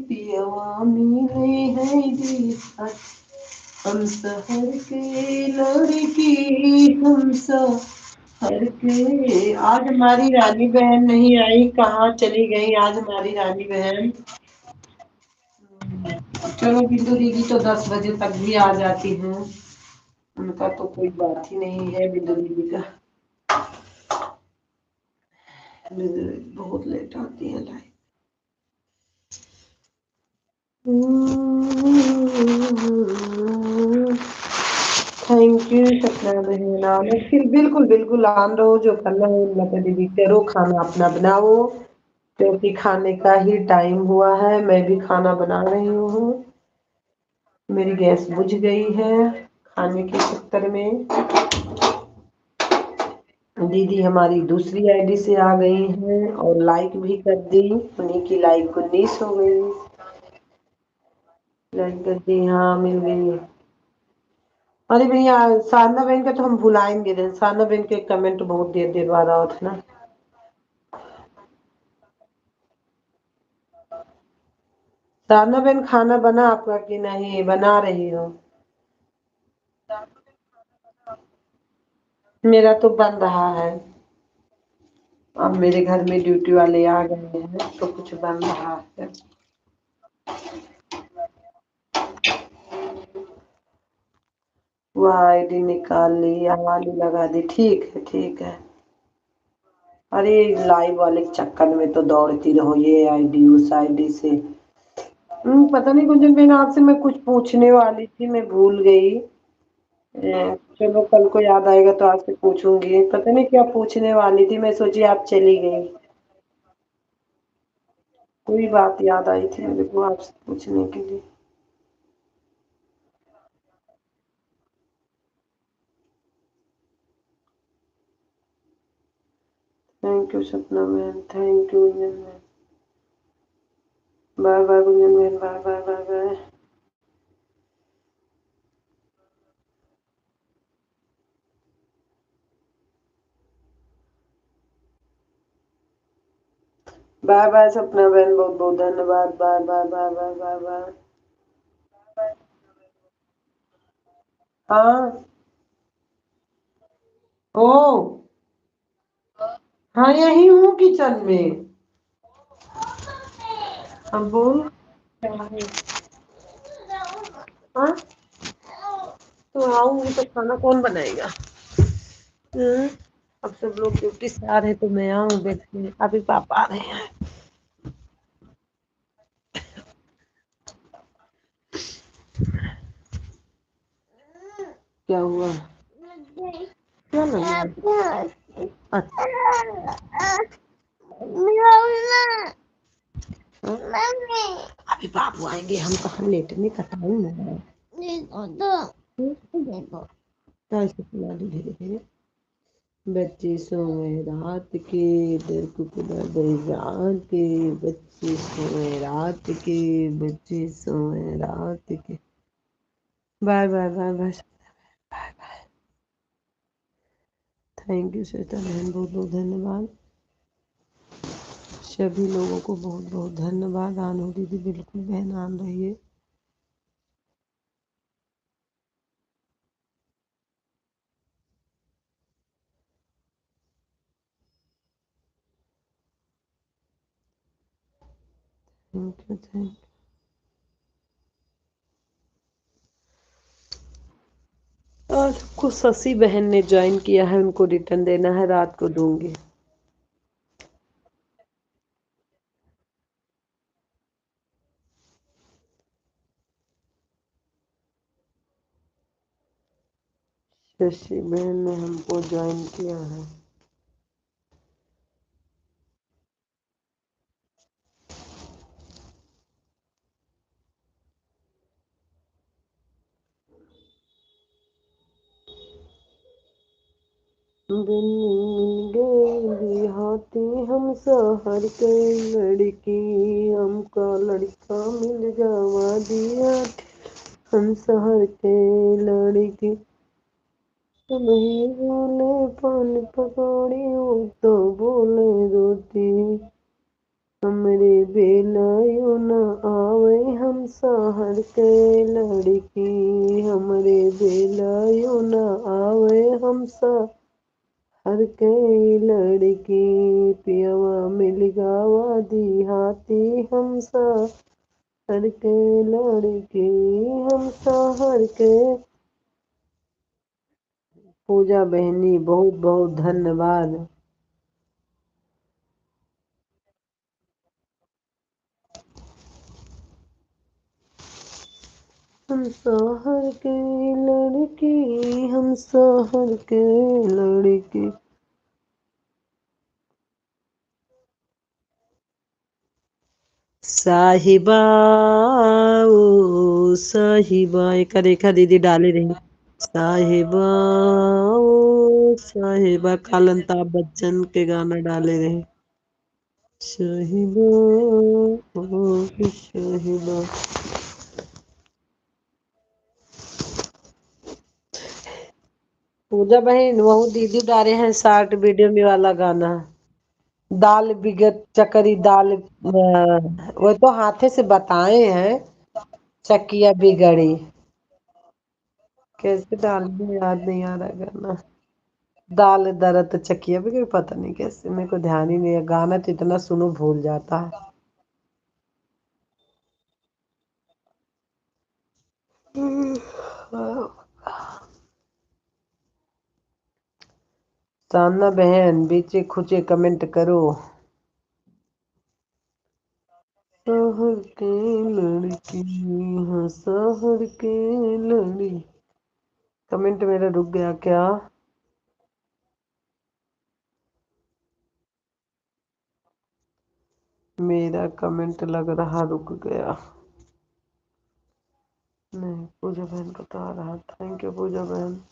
पियवा मिले हैं बिहार, हम शहर के लड़की, हम शहर के। आज हमारी रानी बहन नहीं आई, कहाँ चली गई आज हमारी रानी बहन? चलो, बिंदु दीदी तो दस बजे तक भी आ जाती हैं, उनका तो कोई बात ही नहीं है बिंदु दीदी का। बिंदु दीदी बहुत लेट आती है लाइव। Thank you सपना बहन। हाँ, बिल्कुल, बिल्कुल, बिल्कुल, आन रहो, जो करना है लता दीदी करो, खाना अपना बनाओ, क्योंकि खाने का ही टाइम हुआ है। मैं भी खाना बना रही हूँ, मेरी गैस बुझ गई है खाने के चक्कर में। दीदी हमारी दूसरी आईडी से आ गई हैं और लाइक भी कर दी, उन्हीं की लाइक उन्नीस हो गई। लाइक कर दी, हाँ, मिल गई। अरे भैया, साधना बहन का तो हम भुलाएंगे, साधना बहन के कमेंट बहुत देर देर बाद आवत है ना। साधना बहन, खाना बना आपका कि नहीं? बना रही हो? मेरा तो बन रहा है, अब मेरे घर में ड्यूटी वाले आ गए हैं तो कुछ बन रहा है। वह आईडी निकाल ली, ये वाली लगा दी। ठीक है, ठीक है। अरे, लाइव वाले के चक्कर में तो दौड़ती रहो, ये आईडी उस आईडी से। हम्म, पता नहीं गुंजन बहन, आपसे मैं कुछ पूछने वाली थी, मैं भूल गई। ए, चलो, कल को याद आएगा तो आपसे पूछूंगी। पता नहीं क्या पूछने वाली थी, मैं सोची आप चली गई। कोई बात याद आई थी मेरे को आपसे पूछने के लिए। Thank you सपना बहन, thank you गुंजन बहन। बाय बाय गुंजन बहन, bye bye, bye bye. Bye bye Sapna बहन, बहुत बहुत धन्यवाद। Bye bye, bye bye, bye bye. हाँ। ओ। हाँ, यही हूँ किचन में। अब बोल, क्या है? हाँ? तो आऊंगी तो खाना कौन बनाएगा? हम्म, अब सब लोग ड्यूटी से आ रहे तो मैं आऊँ बैठने। अभी पापा आ रहे हैं। क्या हुआ? क्या लगा? अच्छा। मम्मी। अभी बाबू आएंगे, हम कहाँ लेटने का टाइम है। देखो तो, देखो। तो ऐसे सुना दो धीरे धीरे। बच्चे सोए रात के, दर कुकुरा दर रात के, बच्चे सोए रात के, बच्चे सोए रात के। Bye bye, bye bye, bye bye. Thank you Shweta बहन, बहुत बहुत धन्यवाद। सभी लोगों को बहुत बहुत धन्यवाद। आन हो दीदी, बिल्कुल बहन आन रहिए। Thank you, thank you। आज को शशि बहन ने ज्वाइन किया है, उनको रिटर्न देना है, रात को दूंगी। शशि बहन ने हमको ज्वाइन किया है। गन्नी मिल गए देहाती हम शहर के लड़की, हमका लड़का मिल गवा देहाती हम शहर के लड़की। नहीं बोले पान पकौड़ी, वो तो बोले रोटी। हमरे बेलायो न आवे हम शहर के लड़की, हमरे बेलायो न आवे हम शहर के लड़की। पियवा मिल गवा देहाती हम शहर के लड़की, हम शहर के। पूजा बहनी, बहुत बहुत धन्यवाद। हम शहर के लड़की, हम शहर के लड़की। साहिबा, ओ साहिबा, एक रेखा दीदी डाले रही। साहिबा, ओ साहिबा, काल अमिताभ बच्चन के गाना डाले रही। साहिबा, ओ साहिबा। पूजा बहन, वहू दीदी डाले हैं शॉर्ट वीडियो में वाला गाना, दाल बिगत चकरी दाल, अ, वो तो हाथे से बताए हैं, चकिया बिगड़ी। कैसे डालने, याद नहीं आ रहा गाना। दाल दरत चकिया बिगड़ी, पता नहीं कैसे, मेरे को ध्यान ही नहीं है। गाना तो इतना सुनो, भूल जाता है। साधना बहन, बीचे खुचे कमेंट करो। शहर के लड़की, हाँ, शहर के लड़ी। कमेंट मेरा रुक गया क्या? मेरा कमेंट लग रहा रुक गया। नहीं, पूजा बहन को तो आ रहा। थैंक यू पूजा बहन।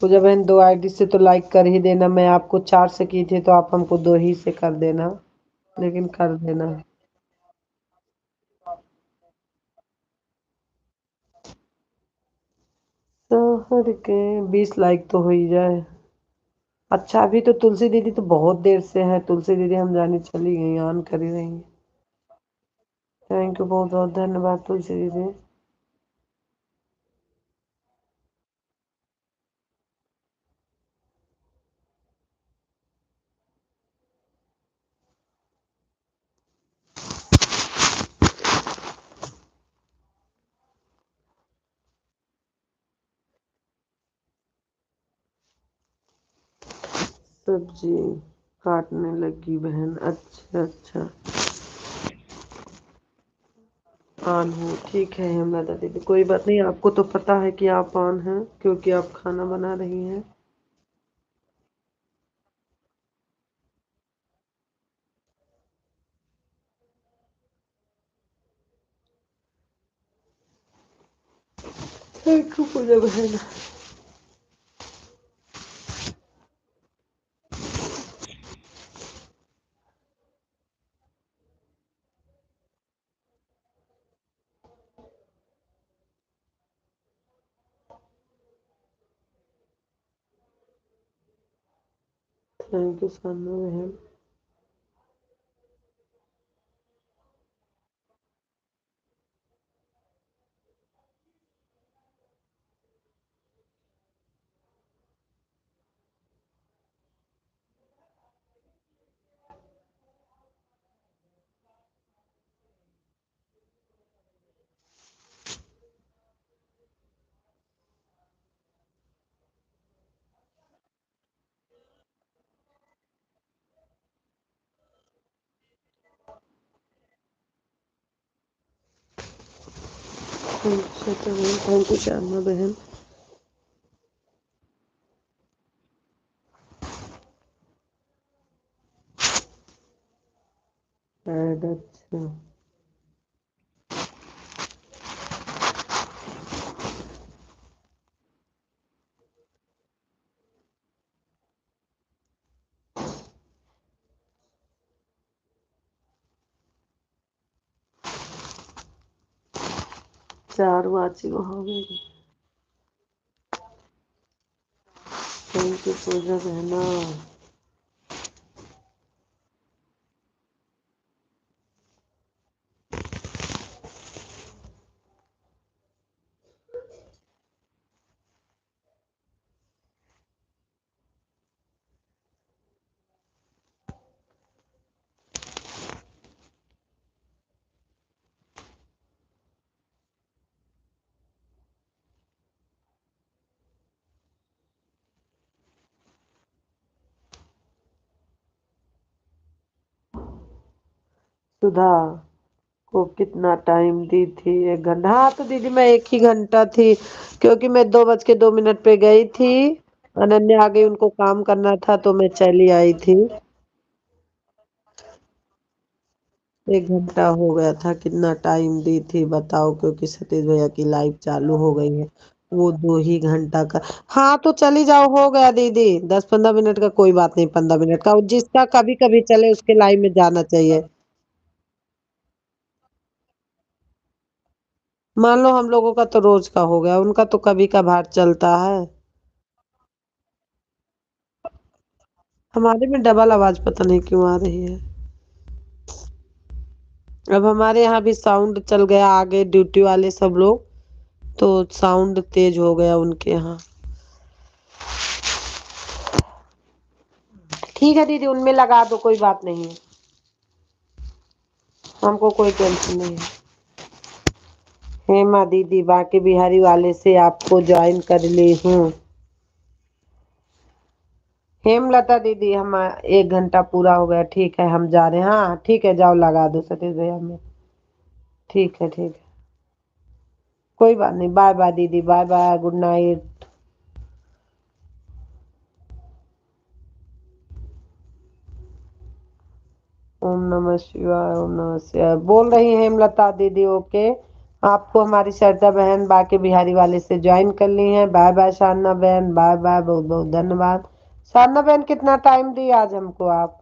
पूजा बहन, दो आईडी से तो लाइक कर ही देना। मैं आपको चार से की थी, तो आप हमको दो ही से कर देना, लेकिन कर देना। शहर के बीस लाइक तो हो ही जाए। अच्छा, अभी तो तुलसी दीदी तो बहुत देर से है। तुलसी दीदी हम जाने चली गई, ऑन करी रही। थैंक यू, बहुत बहुत धन्यवाद तुलसी दीदी। सब्जी काटने लगी बहन। अच्छा, अच्छा। ऑन हूँ, ठीक है हेमलता दीदी, कोई बात नहीं। आपको तो पता है कि आप ऑन हैं, क्योंकि आप खाना बना रही हैं। Thank you, पूजा बहन। Thank you, सानू बहन। अच्छा, तो thank you, श्यामा बहन। शायद, अच्छा। चार वाचिंग हो गई। Thank you, पूजा बहना। सुधा को कितना टाइम दी थी? एक घंटा। हाँ, तो दीदी, मैं एक ही घंटा थी, क्योंकि मैं दो बज के दो मिनट पे गई थी, अनन्या आ गई, उनको काम करना था, तो मैं चली आई थी। एक घंटा हो गया था, कितना टाइम दी थी बताओ, क्योंकि सतीश भैया की लाइव चालू हो गई है। वो दो ही घंटा का। हाँ, तो चली जाओ, हो गया दीदी, दस पन्द्रह मिनट का कोई बात नहीं, पन्द्रह मिनट का, जिसका कभी कभी चले उसके लाइव में जाना चाहिए। मान लो हम लोगों का तो रोज का हो गया, उनका तो कभी कभार चलता है। हमारे में डबल आवाज पता नहीं क्यों आ रही है। अब हमारे यहाँ भी साउंड चल गया, आ गए ड्यूटी वाले सब लोग, तो साउंड तेज हो गया उनके यहाँ। ठीक है दीदी, उनमें लगा दो, कोई बात नहीं है। हमको कोई टेंशन नहीं है। हेमा दीदी, बांके बिहारी वाले से आपको ज्वाइन कर ली हूँ। हेमलता दीदी, हम एक घंटा पूरा हो गया। ठीक है, हम जा रहे हैं। हाँ, ठीक है, जाओ, लगा दो सतीश भैया में। ठीक है, ठीक है, कोई बात नहीं। बाय बाय दीदी, बाय बाय, गुड नाइट। ओम नमः शिवाय, ओम नमः शिवाय। बोल रही हैं हेमलता दीदी, ओके, आपको हमारी श्रद्धा बहन बांके बिहारी वाले से ज्वाइन कर ली हैं। बाय बाय शारना बहन, बाय बाय, बहुत बहुत धन्यवाद। शारना बहन, कितना टाइम दी आज हमको आप?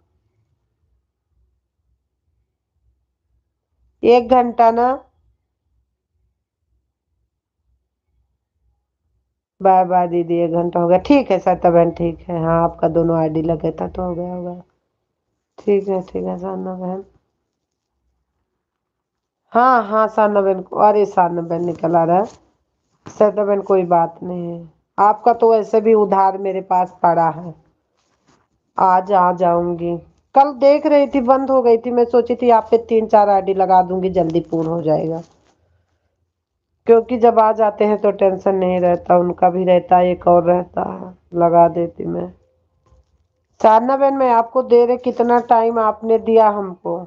एक घंटा ना? बाय बाय दीदी, एक घंटा हो गया। ठीक है सरिता बहन, ठीक है। हाँ, आपका दोनों आईडी लगे था तो हो गया होगा। ठीक है, ठीक है साधना बहन। हाँ, हाँ, साधना बहन को, अरे साधना बहन निकल आ रहा है। सरिता बहन, कोई बात नहीं है, आपका तो वैसे भी उधार मेरे पास पड़ा है, आज आ जाऊंगी। कल देख रही थी, बंद हो गई थी, मैं सोची थी आप पे तीन चार आईडी लगा दूंगी, जल्दी पूर्ण हो जाएगा। क्योंकि जब आ जाते हैं तो टेंशन नहीं रहता, उनका भी रहता है, एक और रहता है, लगा देती मैं। साधना बहन, मैं आपको दे रहे, कितना टाइम आपने दिया हमको?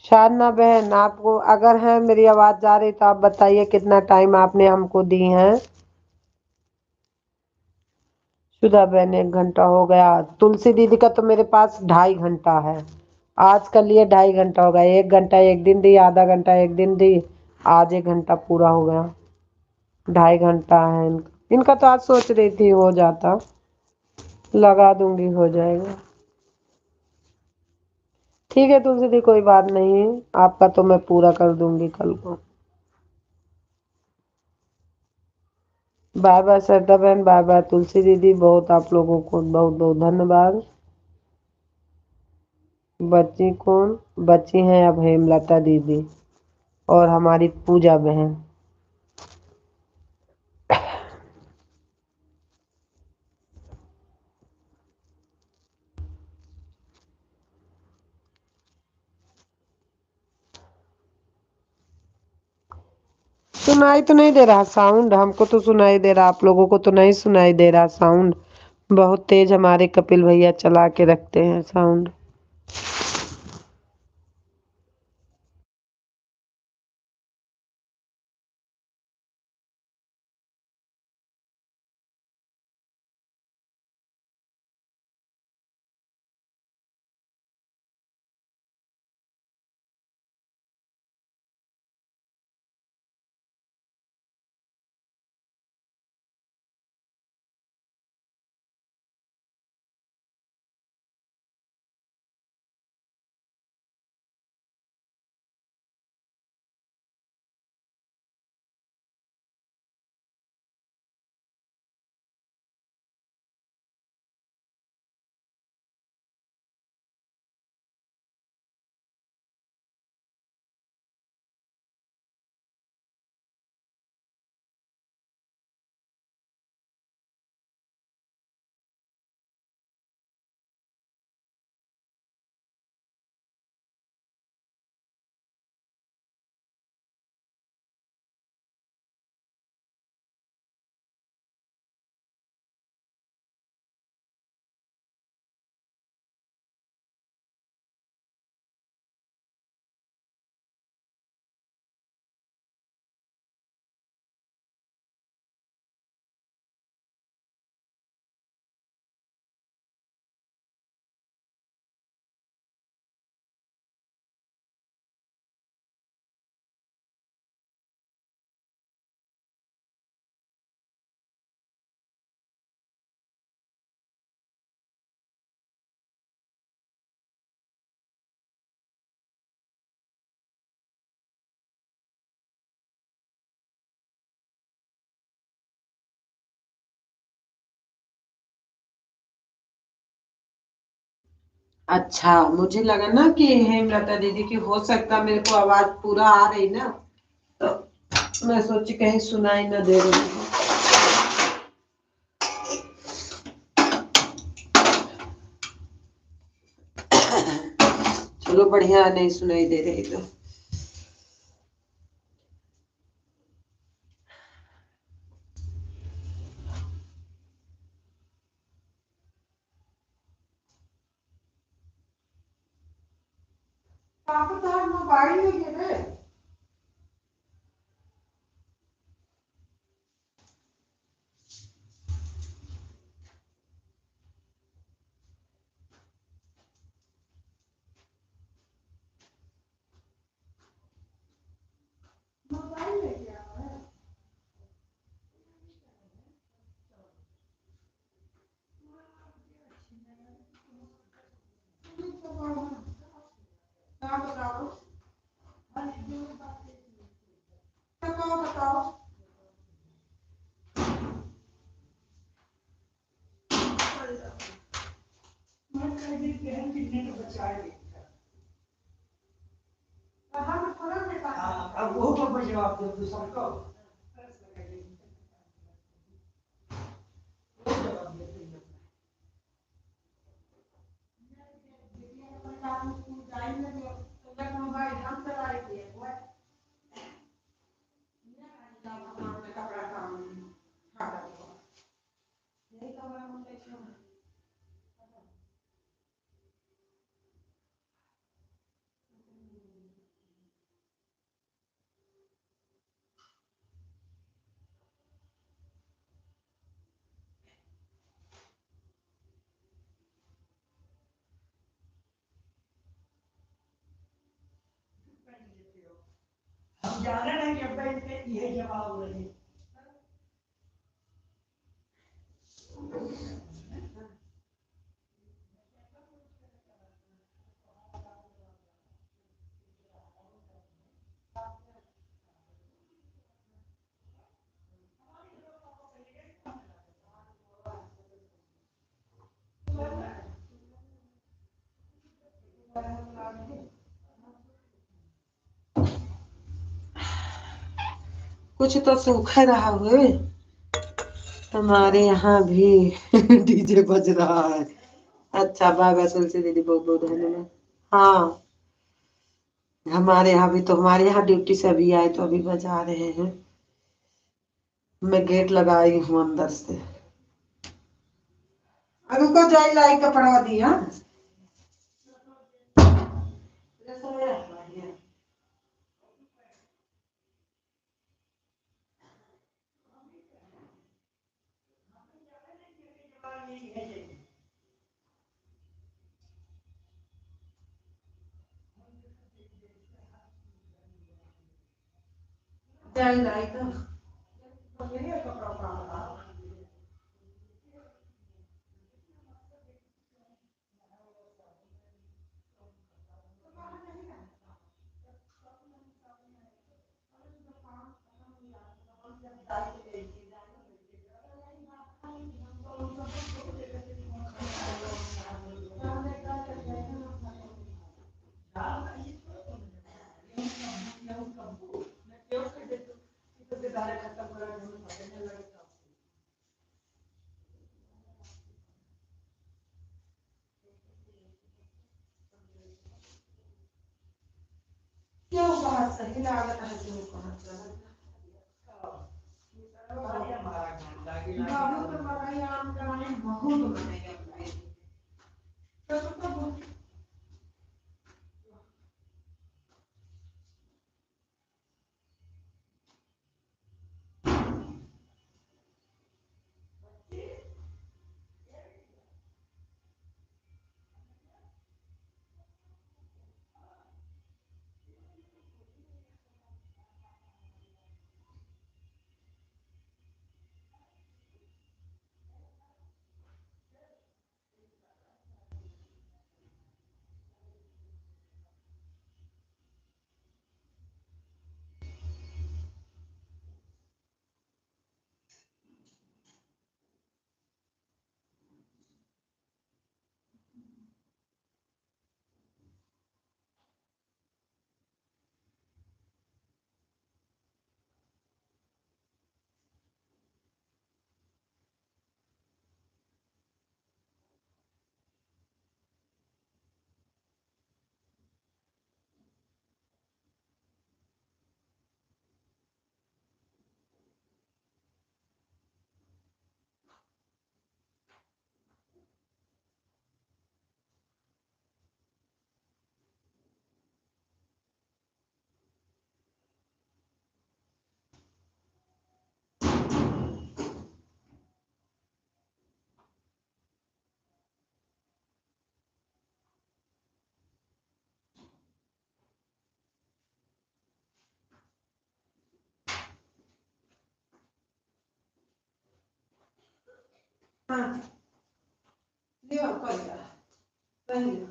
साधना बहन, आपको अगर है मेरी आवाज जा रही तो आप बताइए, कितना टाइम आपने हमको दी है? सुधा बहन, एक घंटा हो गया। तुलसी दीदी का तो मेरे पास ढाई घंटा है, आज का लिए ढाई घंटा हो गया। एक घंटा एक दिन दी, आधा घंटा एक दिन दी, आज एक घंटा पूरा हो गया। ढाई घंटा है इनका। इनका तो आज सोच रही थी हो जाता, लगा दूंगी, हो जाएगा। ठीक है तुलसी दी, कोई बात नहीं है, आपका तो मैं पूरा कर दूंगी कल को। बाय बाय श्रद्धा बहन, बाय बाय तुलसी दीदी, बहुत आप लोगों को बहुत बहुत धन्यवाद। बची कौन? बची हैं अब हेमलता दीदी और हमारी पूजा बहन। सुनाई तो नहीं दे रहा साउंड, हमको तो सुनाई दे रहा, आप लोगों को तो नहीं सुनाई दे रहा साउंड। बहुत तेज हमारे कपिल भैया चला के रखते हैं साउंड। अच्छा, मुझे लगा ना कि हेमलता दीदी की, हो सकता मेरे को आवाज पूरा आ रही ना, तो मैं सोची कहीं सुनाई ना दे रही हो। चलो, बढ़िया, नहीं सुनाई दे रही तो। पापा, तोहार मोबाइल में गिरे। हाँ, अब वो पर जवाब दे, दूसरा को। हम जाने नहीं कि अब्बा इनके इहे जवाब रही। कुछ तो सूखे रहा हुए। हमारे यहाँ भी डीजे बज रहा है। अच्छा, बाय बाय तुलसी दीदी, बहुत बहुत धन्यवाद। हाँ, हमारे यहाँ भी तो, हमारे यहाँ ड्यूटी से अभी आए तो अभी बजा रहे हैं। मैं गेट लगाई हूँ अंदर से। अब रुको, जाई लाई कपड़ा दिया। क्यों बात सही लागत है, क्यों बात गलत है? बहुत मजा आया, बहुत मजा आया। तो, तो, तो, हाँ। लियो, कर लिया। पहन लियो।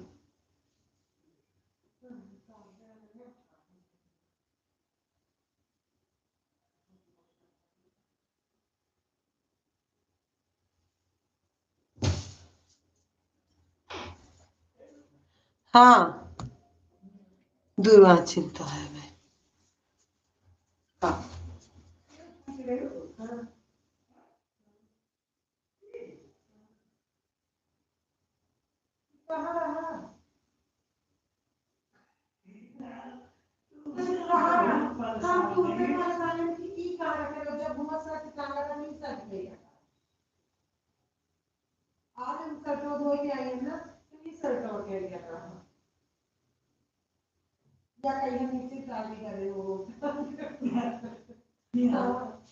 हाँ, दुर्वाचिन तो है भाई। हाँ। कहाँ रहा? हम तुमसे परेशान हैं कि ई का रखे रहो, जब हुआ सच का रहा, नहीं सच गया। आज हम शर्टवा धोए के आई है ना, तो ई शर्टवा के लिए रहा। या कहीं हम नीचे शादी करे हो। हाँ।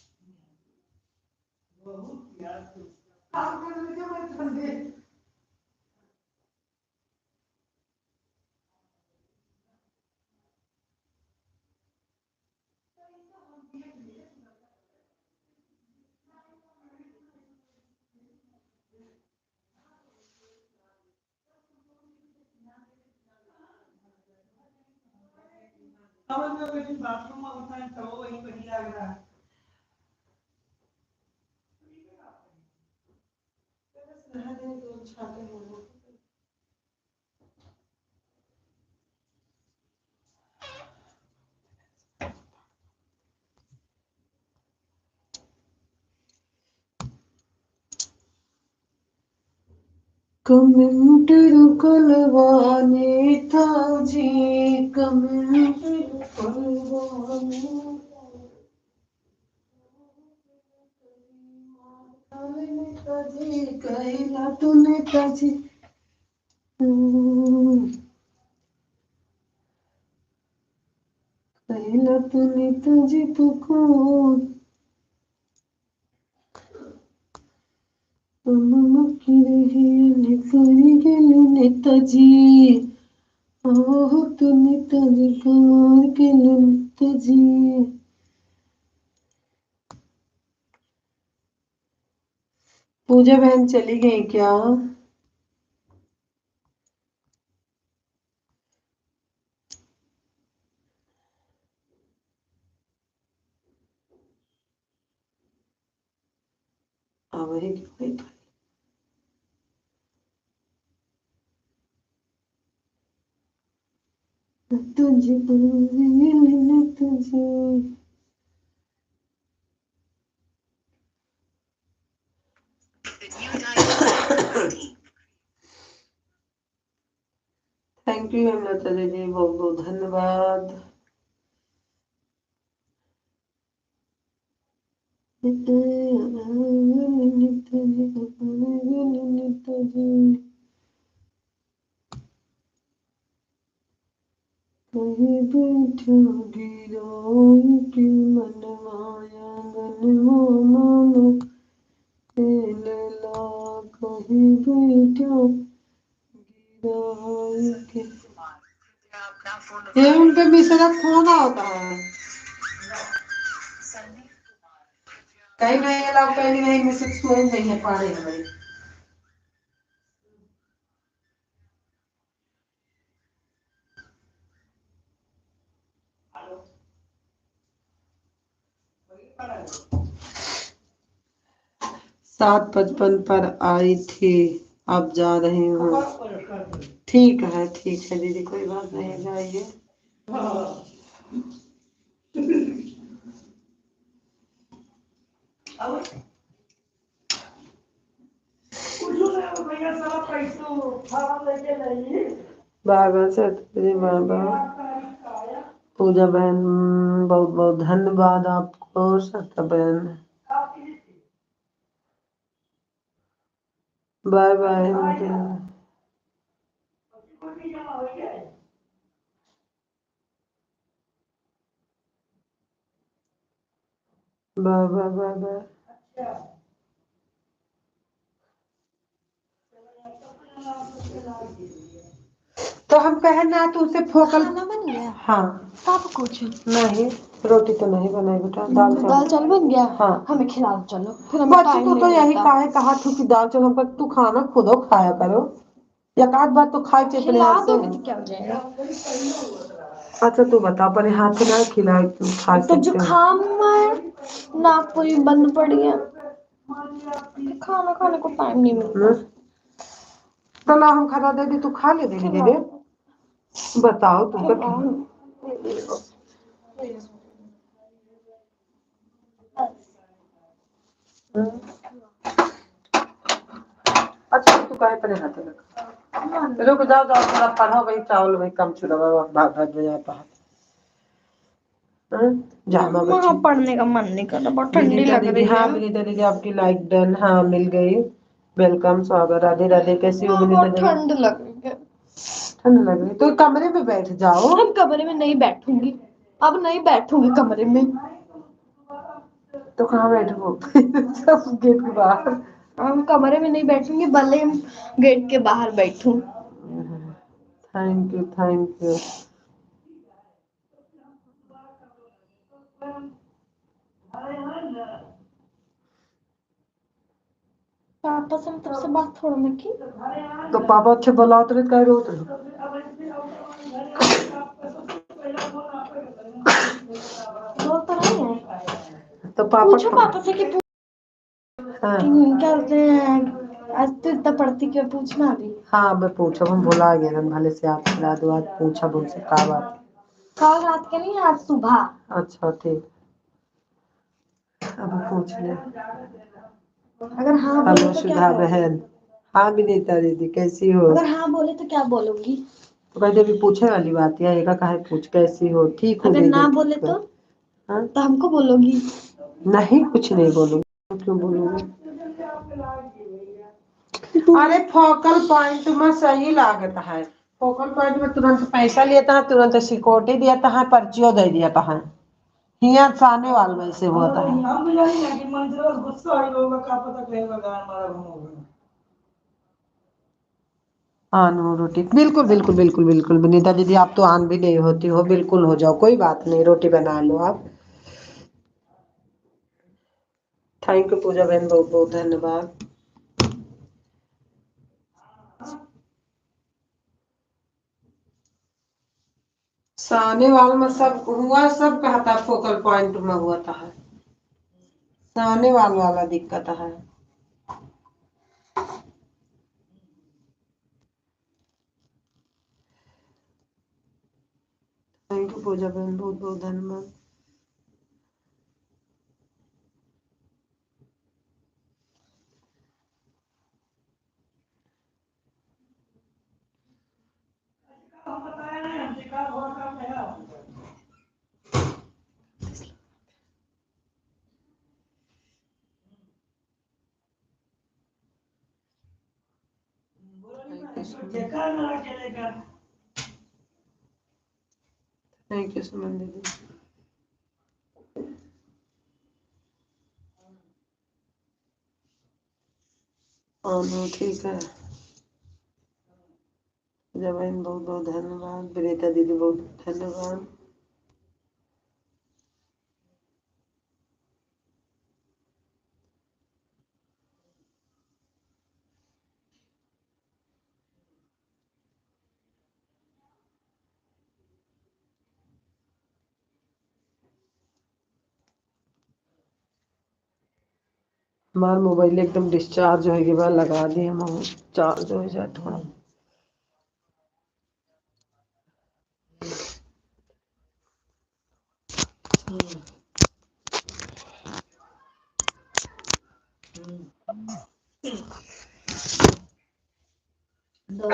बहुत याद है उसका। काम करने का मन ठंडे। कमल में बैठी बाथरूम में उठा है, तो वही वही लग रहा है। बस नहा दें तो छाते हैं। कमेंट रुकल बा नेताजी, कमेंट रुकल बा नेताजी। नेताजी, कहिला तू नेताजी। हम्म। कहिला तू नेताजी तू कौन? हम की रही नेताजी गेले नेताजी। ओहो तू नेताजी कमाल के नेताजी। पूजा बहन चली गई क्या? आ वही के वाईफाई। तुझे, तुझे। Thank you हेमलता दीदी, बहुत बहुत धन्यवाद। कहीं बैठा गिराई के मनवा आंगनवा मानो खेलला, कहीं बैठा गिराई के। ये उनके मिश्रा फोन आवत है। कहीं नहीं अलाउ, कहीं नहीं, मिसेज फोन नहीं है पारे हमारे। सात पचपन पर आई थी, अब जा रही हूँ। ठीक है, ठीक है दीदी, कोई बात नहीं, जाइए। बाय बाय सतरी, बाय बाय। पूजा बहन, बहुत बहुत धन्यवाद आपको, सत्ता बहन। Bye bye. Bye, bye, bye, bye. तो हम कहे ना, तू उसे फोकल खाना बन गया? हाँ। का पकोड़े? नहीं, रोटी तो नहीं बनाई बेटा, दाल चावल। दाल चावल बन गया? हाँ। हमें खिला दो, चलो। फिर हमें बच्ची, time तू तो नहीं यही मिलता। काहे कहा थी कि दाल चावल, हम कहे, तू खाना खुदो खाया करो। एक आध बार तो खाए के अपने खिला हाथ से। दोगे तो क्या हो जाएगा? अच्छा, तू बता, अपने हाथ से ना खिला, खा तो सकते हो। जुकाम है, नाक पूरी बंद पड़ी है, खाना खाने को time नहीं मिलता। हम्म। तो ला, हम खाना दे दी, तू खा ले, दे दे, दे दे। बताओ, तू का खिला। अच्छा, तू काहे परे हाथ लगा? रुक जाओ, जाओ, थोड़ा पढ़ो भाई, चावल भाई कम चुरावा, भात, भात बजा पढ़ा। हाँ? जा, माँ, माँ, बच्ची। पढ़ने का मन नहीं कर रहा, बहुत ठंडी लग रही है। हाँ, विनीता दीदी, आपकी like done, हाँ, मिल गई। Welcome, स्वागत, राधे राधे, कैसी हो विनीता दीदी? बहुत ठंड लग रही है। ठंड लग रही, तो कमरे में बैठ जाओ। हम कमरे में नहीं बैठूंगी, अब नहीं बैठूंगी कमरे में। तो कहाँ बैठोगे? सब गेट के बाहर। हम कमरे में नहीं बैठूंगी, भले हम गेट के बाहर बैठूं। Thank you, thank you। पापा से हम तब से बात थोड़ा ना की। तो पापा अच्छे बुलावत रहे, काहे रोत रहे? रोत तो रहे हैं। तो पापा पूछो का पापा से कि पू-, हाँ। क्या बोलते हैं, आज तू इतना पढ़ती क्यों, पूछना अभी। हाँ, मैं पूछब, हम भुला गए, हम भले से आप याद वाद पूछब उनसे का बात। कल रात के नहीं, आज सुबह। अच्छा, ठीक। अब पूछ ले। अगर हाँ बोले तो क्या सुधा करें? बहन। हाँ विनीता दीदी, कैसी हो? अगर हाँ बोले तो क्या बोलूंगी? तो कहते, अभी पूछे वाली बात है, एका काहे पूछ, कैसी हो, ठीक हो? अगर ना बोले तो? हाँ? तो हमको बोलोगी? नहीं, कुछ नहीं बोलूंगी। क्यों बोलूंगी? अरे, focal point में सही लागत है। Focal point में तुरंत पैसा लेता है, तुरंत सिक्योरिटी देता है, पर्चियो दे देता है। हियाँ सामने वाल में से होता है। हम भी जानी ना कि मंदिर में गुस्सा है, लोग का पता कहीं का गान मारा हम हो गए। आन हो रोटी, बिल्कुल, बिल्कुल, बिल्कुल, बिल्कुल। विनीता दीदी, आप तो आन भी नहीं होती हो, बिल्कुल हो जाओ, कोई बात नहीं, रोटी बना लो आप। Thank you पूजा बहन, बहुत बहुत धन्यवाद। सामने वाल में सब हुआ, सब कहता focal point में हुआ था, सामने वाल वाला दिक्कत है। Thank you पूजा बहन, बहुत बहुत धन्यवाद। Thank you सुमन दीदी। हाँ, ठीक है। जवाइन बहुत बहुत धन्यवाद, विनीता दीदी बहुत धन्यवाद। हमार मोबाइल एकदम डिस्चार्ज हो गया बा, लगा दी हम, चार्ज हो जाए थोड़ा।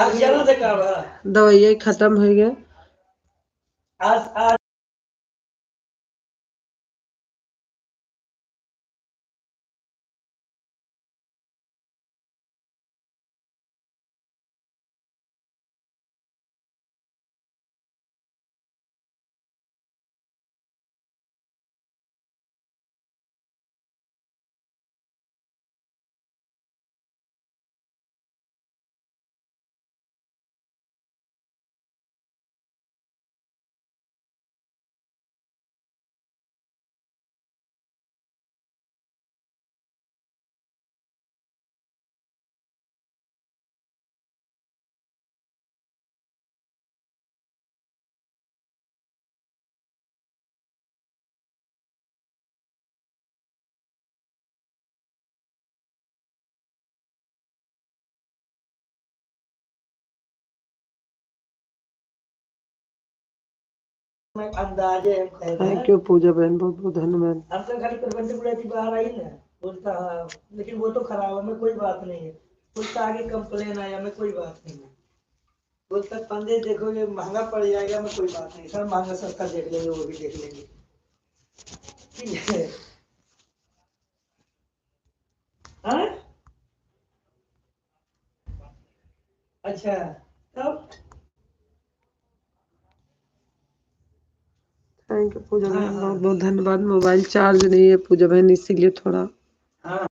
आज ज्यादा से का बा? दवाइयाँ खत्म हो गए। आज, आज मैं अंदाजे हम कह रहे हैं। Thank you पूजा बहन, बहुत बहुत धन्यवाद। हम तो खाली प्रबंध बुढ़ा जी बाहर आई ना, बोलता हाँ, लेकिन वो तो खराब है, मैं कोई बात नहीं है। बोलता आगे complain आया, मैं कोई बात नहीं है। बोलता पंडित देखो ये महंगा पड़ जाएगा, मैं कोई बात नहीं सर, महंगा सस्ता देख लेंगे, वो भी देख लेंगे। ठीक है। हाँ? अच्छा, तब? Thank you पूजा बहन, हाँ, हाँ। बहुत बहुत धन्यवाद। मोबाइल चार्ज नहीं है पूजा बहन, इसीलिए थोड़ा। हाँ।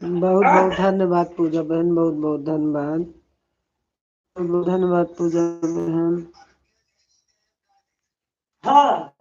बहुत बहुत धन्यवाद पूजा बहन, बहुत बहुत धन्यवाद, बहुत बहुत धन्यवाद पूजा बहन। हाँ।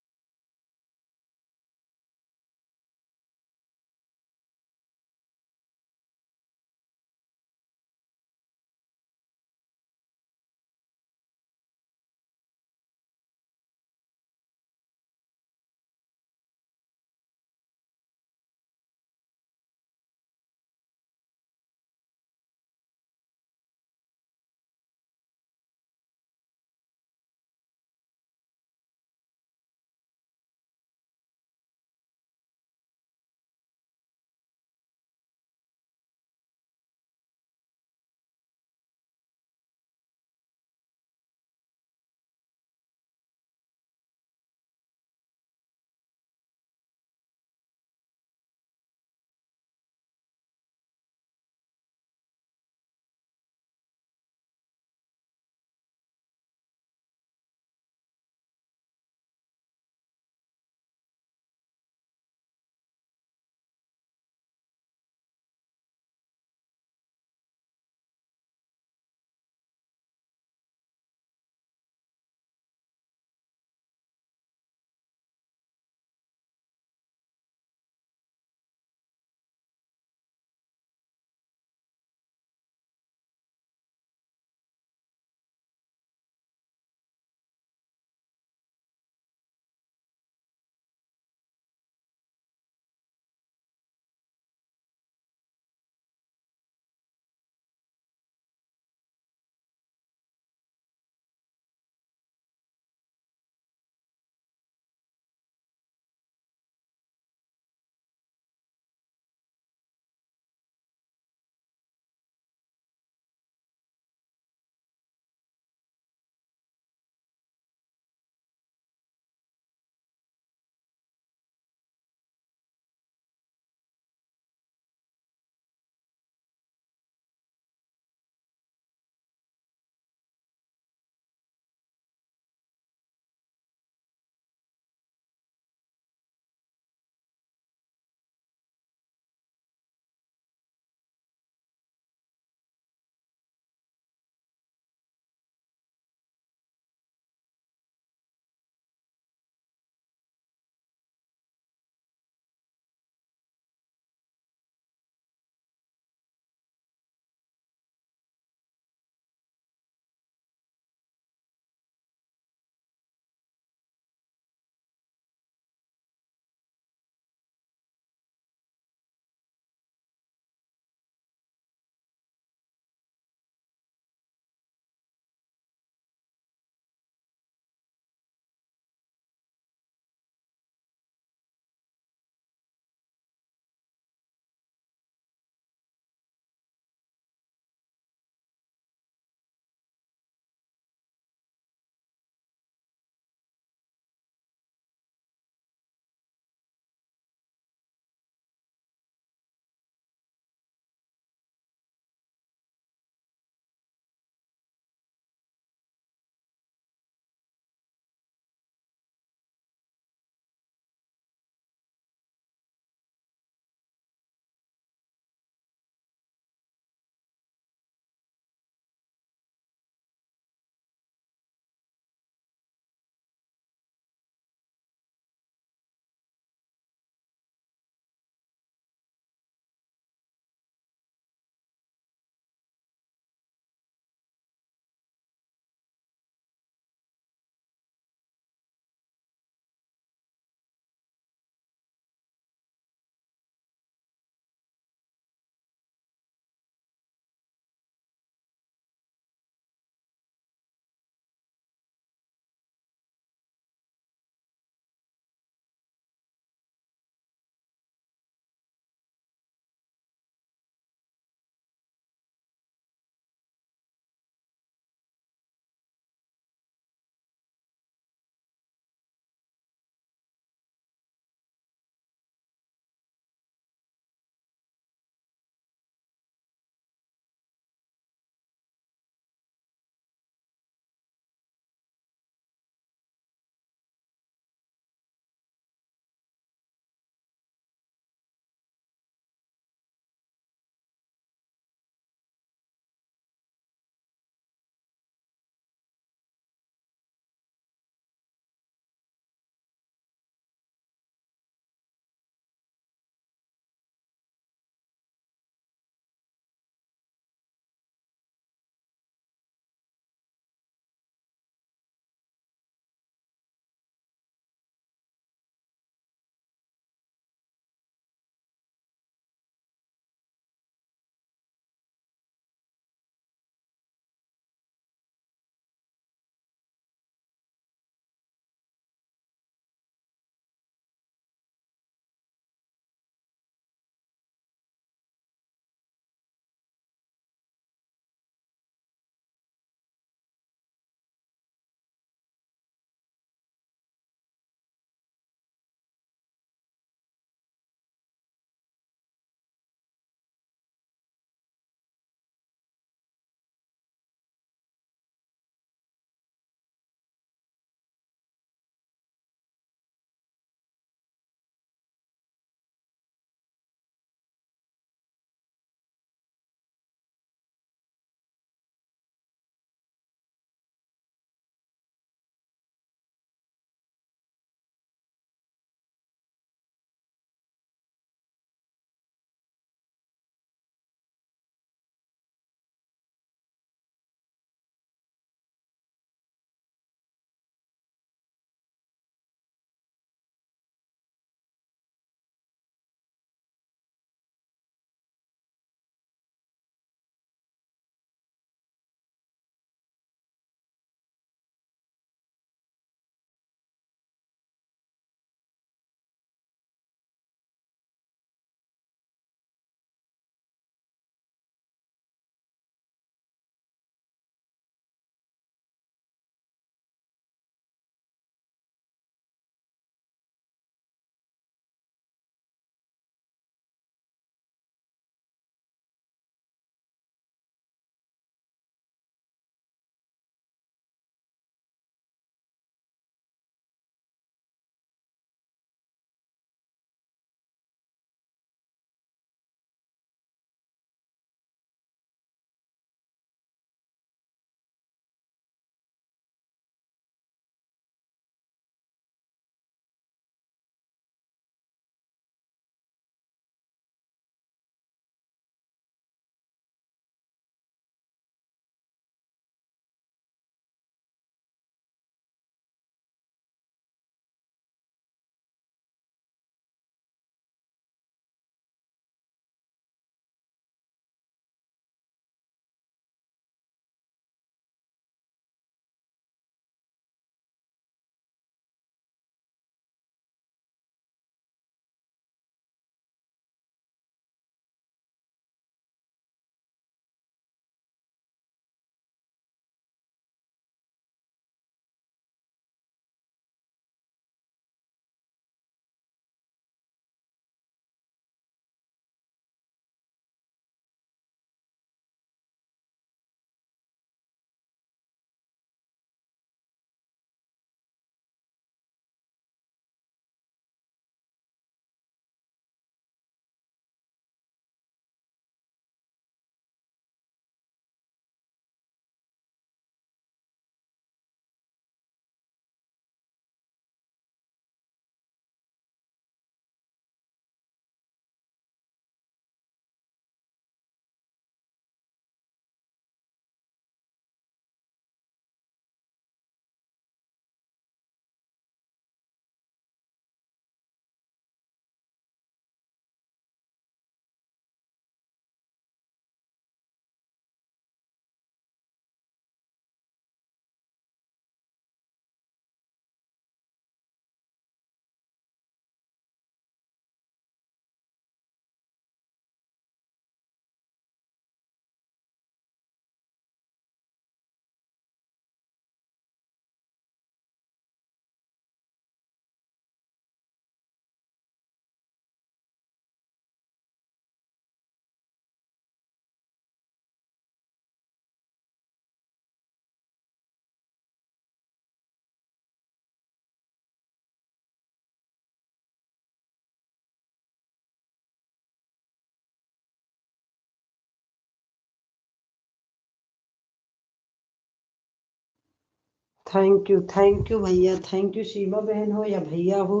Thank you, thank you भैया, thank you सीमा बहन हो या भैया हो,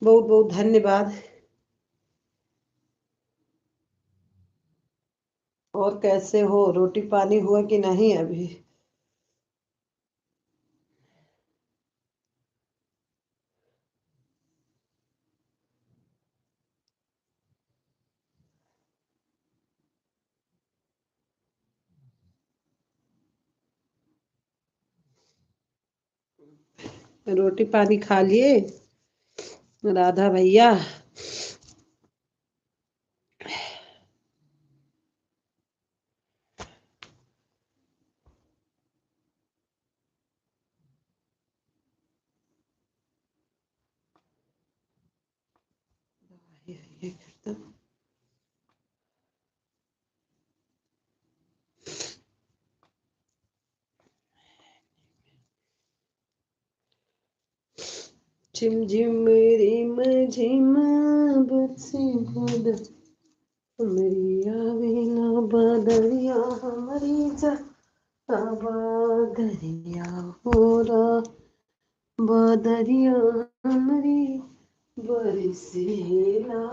बहुत बहुत धन्यवाद। और कैसे हो, रोटी पानी हुआ कि नहीं अभी? रोटी पानी खा लिए राधा भैया? झिम झिम रिम झिम बरसे बूंद, हमरी आवेला बदरिया, हमरी जा बदरिया हो रा, बदरिया हमरी बरसेला।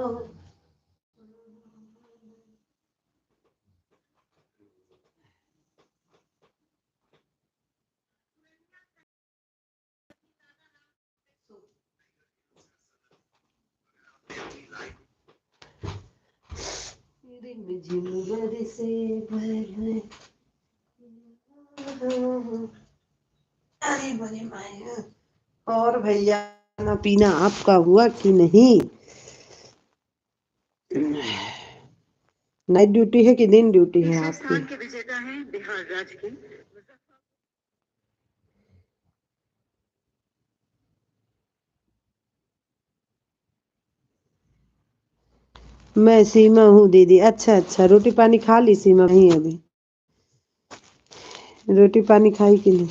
रिम झिम बरसे बूंद। अरे बड़े माया। और भैया, खाना पीना आपका हुआ कि नहीं? नाइट ड्यूटी है कि दिन ड्यूटी है आपकी? मैं सीमा हूँ दीदी। अच्छा अच्छा, रोटी पानी खा ली सीमा? नहीं अभी। रोटी पानी खाई कि नहीं?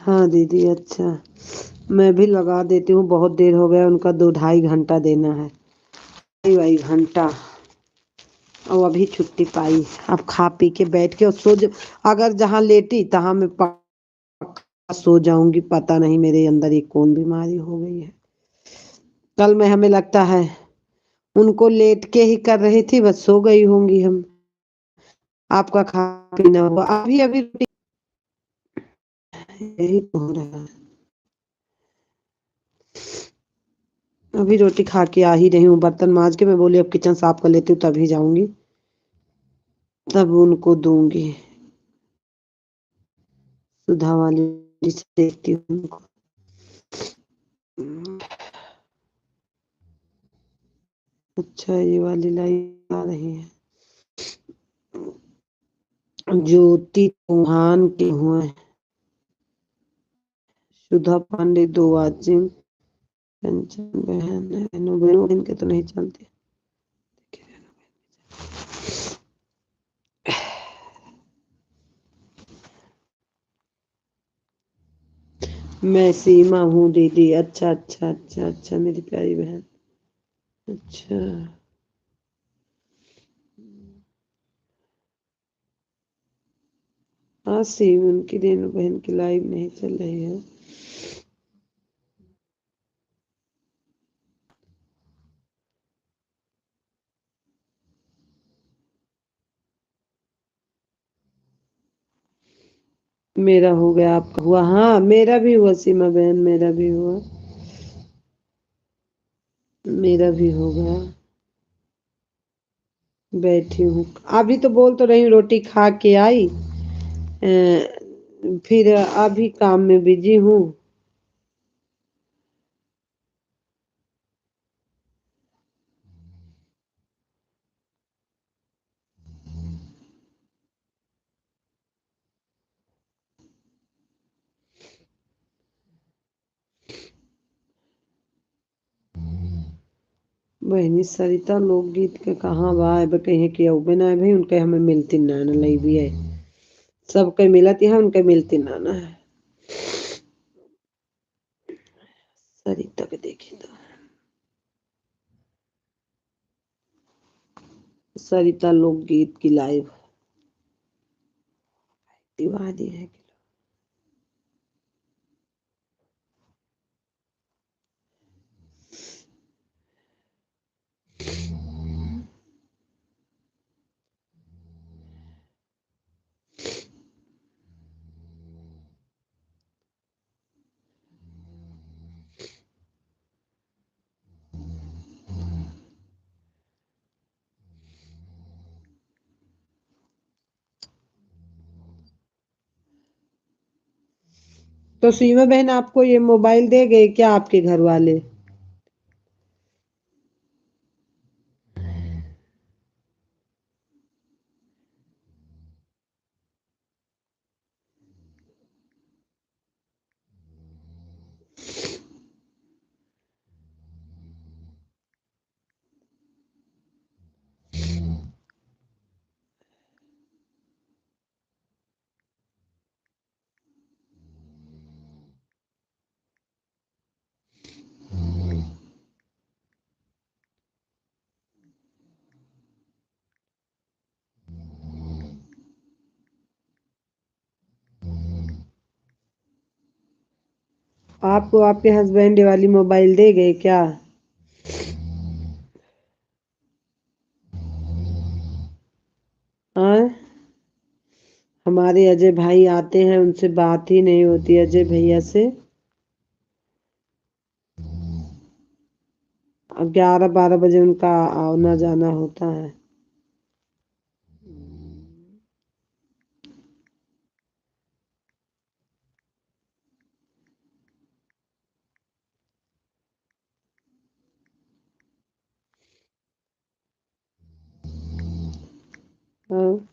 हाँ दीदी, अच्छा, मैं भी लगा देती हूँ, बहुत देर हो गया, उनका दो ढाई घंटा देना है, ढाई घंटा। और अभी छुट्टी पाई, अब खा पी के बैठ के और सो जा-, अगर जहाँ लेटी तहाँ मैं पक्का सो जाऊंगी, पता नहीं मेरे अंदर ये कौन बीमारी हो गई है। कल मैं, हमें लगता है, उनको लेट के ही कर रही थी, बस सो गई होंगी हम। आपका खाना पीना हुआ? अभी, अभी रोटी, यही तो हो रहा है। अभी रोटी खा के आ ही रही हूँ, बर्तन माज के मैं बोली अब किचन साफ कर लेती हूँ, तभी जाऊंगी, तब उनको दूंगी। सुधा वाली से देखती हूँ उनको। अच्छा, ये वाली लाइन आ रही है। ज्योति चौहान के हुए, सुधा पांडे दो वाचिंग, कंचन बहन, रेनू, रेनू बहन के तो नहीं चलती। मैं सीमा हूँ दीदी। अच्छा, अच्छा, अच्छा, अच्छा, मेरी प्यारी बहन। अच्छा। आज से उनकी, रेनू बहन की लाइव नहीं चल रही है। मेरा हो गया, आपका हुआ? हाँ, मेरा भी हुआ सीमा बहन, मेरा भी हुआ, मेरा भी हो गया। बैठी हूँ, अभी तो बोल तो रही हूँ, रोटी खा के आई, अ, फिर अभी काम में बिजी हूँ। बहिनी सरिता लोकगीत के कहाँ बा? अब कहीं के अउबे ना है भाई, उनके हमें मिलती ना, ना लईबी है। सबके मिलत यहाँ, उनके मिलती ना, ना है। सरिता के देखी तो, सरिता लोकगीत की live। दीवानी है कि तो सीमा बहन, आपको ये मोबाइल दे गए क्या आपके घर वाले? आपको आपके हस्बैंड वाली मोबाइल दे गए क्या? हाँ, हमारे अजय भाई आते हैं, उनसे बात ही नहीं होती अजय भैया से। ग्यारह बारह बजे उनका आना जाना होता है। हाँ।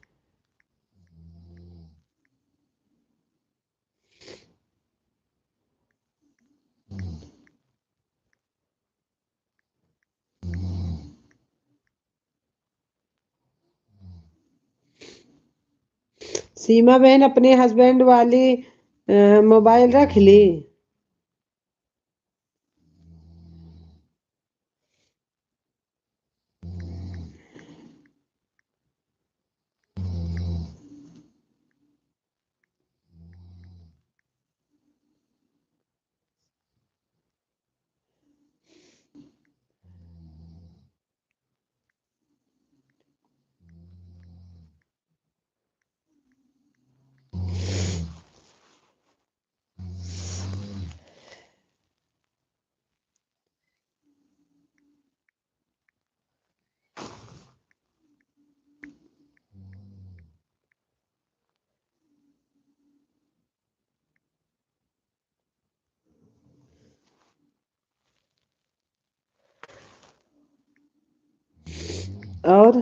सीमा बहन अपने हस्बैंड वाली, अ, मोबाइल रख ली। और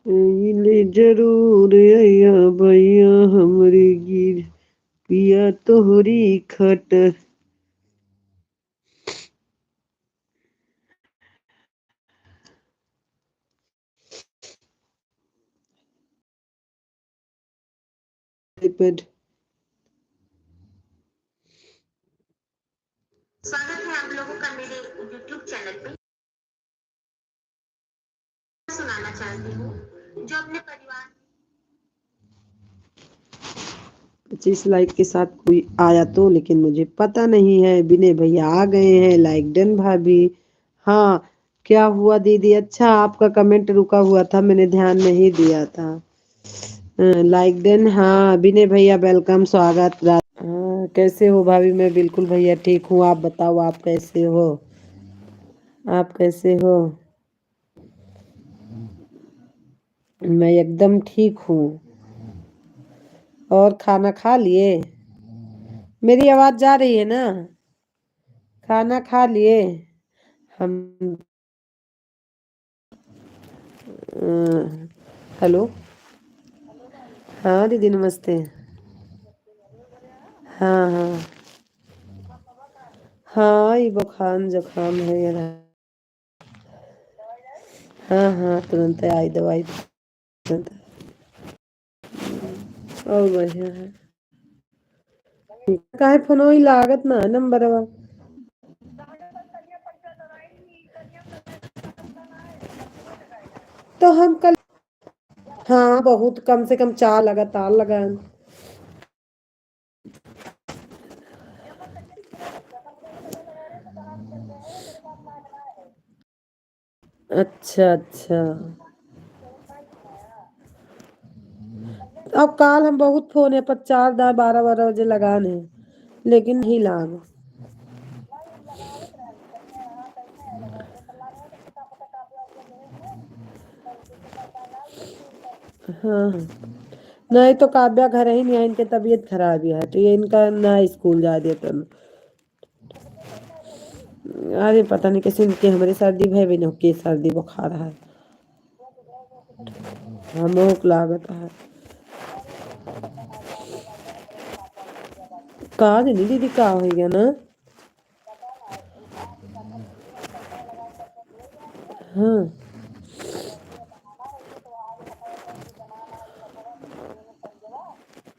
अइले जरूर अइया भैया हमरे गिर पिया तोहरी खट। iPad। स्वागत है आप लोगों का मेरे YouTube चैनल पे। सुनाना चाहती हूँ जो अपने परिवार पच्चीस लाइक के साथ कोई आया तो, लेकिन मुझे पता नहीं है। विनय भैया आ गए हैं, लाइक डन भाभी। हाँ, क्या हुआ दीदी? अच्छा, आपका कमेंट रुका हुआ था, मैंने ध्यान नहीं दिया था। अ, लाइक डन, हाँ, विनय भैया, वेलकम, स्वागत। रा-, हाँ, कैसे हो भाभी? मैं बिल्कुल भैया ठीक हूँ, आप बताओ, आप कैसे हो? आप कैसे हो? मैं एकदम ठीक हूँ। और खाना खा लिए? मेरी आवाज़ जा रही है ना? खाना खा लिए? हम, अ, हेलो, हाँ दीदी, नमस्ते। हाँ, हाँ, हाँ, ये बुखार जुकाम है यार। हाँ, हाँ, तुरंत आई दवाई, तुरंत। और बढ़िया है। काहे फोन ही लागत ना है नंबरवा? तो हम कल, हाँ, बहुत कम से कम चार लगातार लगान। अच्छा, अच्छा। अब काल हम बहुत फोन है पर चार दा बारह बारह बजे लगान है, लेकिन नहीं लाग। हाँ, हाँ। नहीं तो काव्या घर ही नहीं है, इनके तबीयत खराब है, तो ये इनका ना स्कूल जाए देतन। अरे पता नहीं कैसे इनके हमरे सर्दी भय भी नहीं, के सर्दी बुखार है, हमोक लागत है। का जानी दीदी का हो गया ना? हाँ।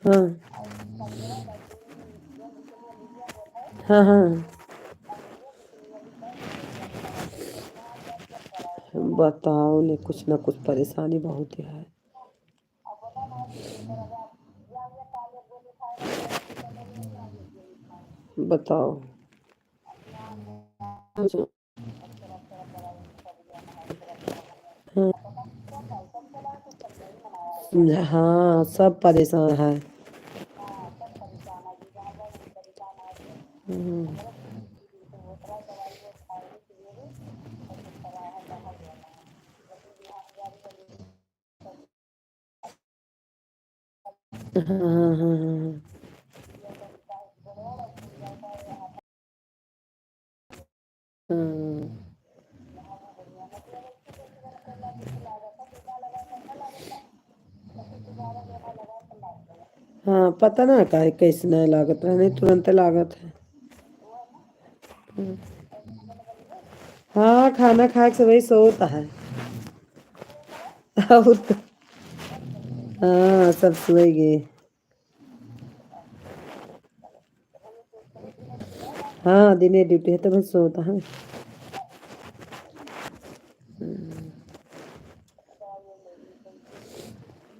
हाँ। हाँ, हाँ। बताओ ने, कुछ ना कुछ परेशानी बहुत है। बताओ। हाँ। हाँ, सब परेशान है। हम्म। हाँ, हाँ, हाँ, हाँ, हाँ। हाँ। हाँ, पता ना काहे कैसे नहीं लागत रहे, नहीं तुरंत लागत है। हाँ, खाना खाए के सबही सोत है। और तो, हाँ, सब सोए गए। हाँ, दिने ड्यूटी है तो बस सोत है।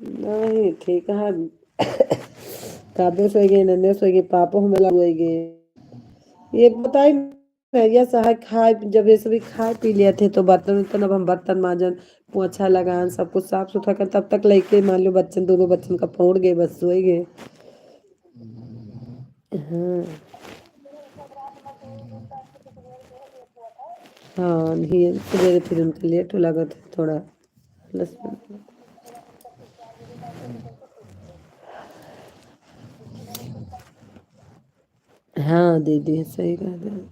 नहीं, ठीक है। काव्य सोए गए, नन्हे सोए गए, पापो हमें सोए गए। ये बताई भैया साहब खाए, जब ये सभी खाए पी लिया थे तो बर्तन उर्तन, अब हम बर्तन माजन, पोछा लगान, सब कुछ साफ सुथरा कर, तब तक लइके मान लो बच्चन, दोनों बच्चन का पहुँच गए, बस सोए गए। हाँ। हाँ, नहीं, सवेरे फिर उनका लेट हो लागत है थोड़ा। हाँ दीदी, सही कह रहे हैं।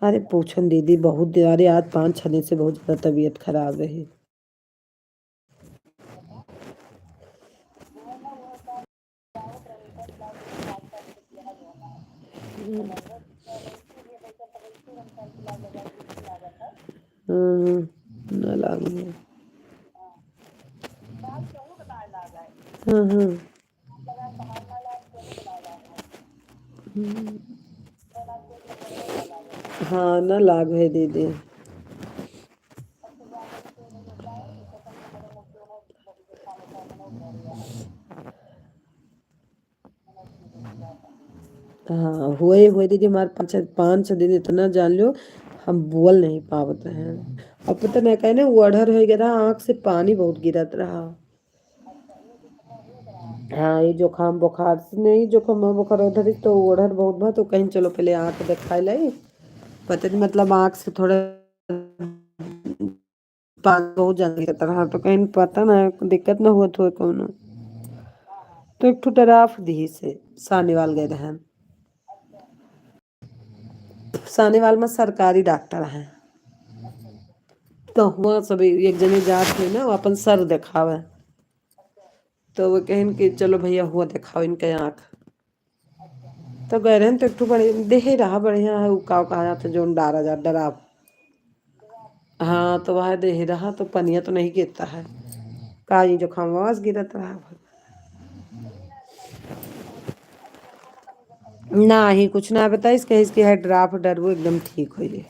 अरे पूछन दीदी, बहुत दिन, अरे आज पाँच छह दिन से बहुत ज्यादा तबीयत खराब रही। हम्म, ना लागू है। हाँ, हाँ। हम्म। हाँ, ना लाग है दीदी। हाँ, हुए, हुए दीदी, हमारे पाँच, पाँच छह दिन इतना जान लो, हम बोल नहीं पावत हैं। अब पता नहीं काहे ना, वो अड़हर हो गया था, आँख से पानी बहुत गिरत रहा। हाँ, ये जुकाम बुखार से नहीं, जुकाम बुखार उधर ही तो ओढ़र बहुत बा, तो कहीं चलो पहले आँख दिखाए लाई। पता नहीं, मतलब, आँख से थोड़ा पानी बहुत ज्यादा गिरत रहा, तो कहीं पता ना दिक्कत ना होत हो कौनो। तो एक ठो ड्राफ दी से सानेवाल गए रहन। सानेवाल में सरकारी डॉक्टर हैं, तो हुआ सब एक जने जात है ना, वो अपन सर देखावे, तो वो कहन कि चलो भैया हुआ देखाओ इनके आँख। तो गए रहन तो एक ठो बड़े देहे रहा, बढ़िया है, उ का कहा जाता, जोन डारा जा डराव। हाँ, तो वह देहे रहा तो पनिया तो नहीं गिरता है, का ये जुकाम आवाज गिरत रहा। ना ही कुछ ना बताइस, कहिस कि है ड्राफ डरबो एकदम ठीक हो जाए।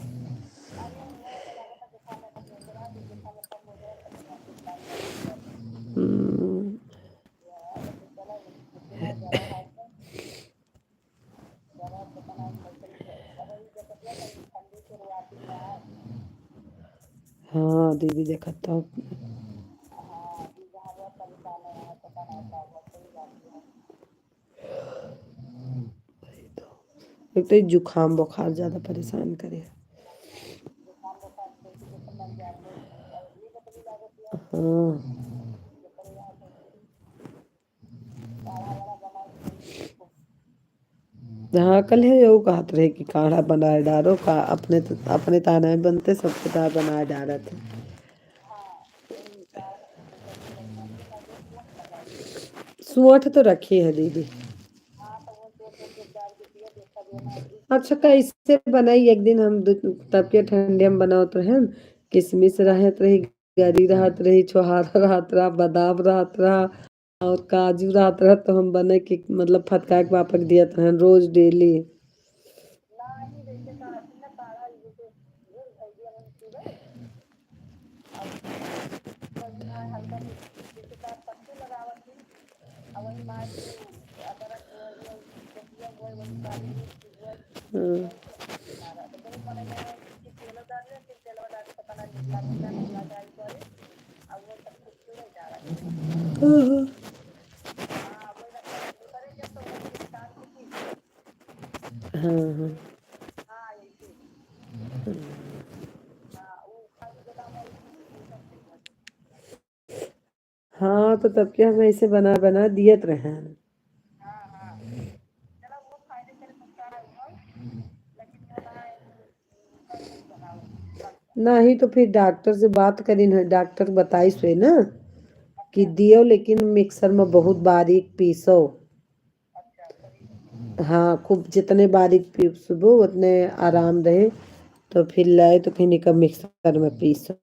हम्म। हाँ दीदी, देखत तो। एक तो ये जुकाम बुखार ज्यादा परेशान करे। हाँ। हाँ, कल है, वो कहत रहे कि काढ़ा बनाए डारो का, अपने त-, अपने ताना में बनते, सबके ताना बनाए डारत है। सोंठ तो रखी है दीदी। अच्छा, कैसे बनाई? एक दिन हम दु-, तब के ठंडे में बनावत रहन, किशमिश रहत रही, गरी रहत रही, छोहारा रहत रहा, बादाम रहत रहा, और काजू रहत रहा, तो हम बने के, मतलब, फटका के पापा के दियत रहन रोज डेली। हम्म। हाँ, हाँ। हाँ, तो तब के हम ऐसे बना, बना दियत रहे हैं। नहीं तो फिर डॉक्टर से बात करिन है, डॉक्टर बताइस है ना कि दियो, लेकिन मिक्सर में बहुत बारीक पीसो। हाँ, खूब जितने बारीक पीसबो उतने आराम रहे। तो फिर लाए तो कहीं का मिक्सर में पीसो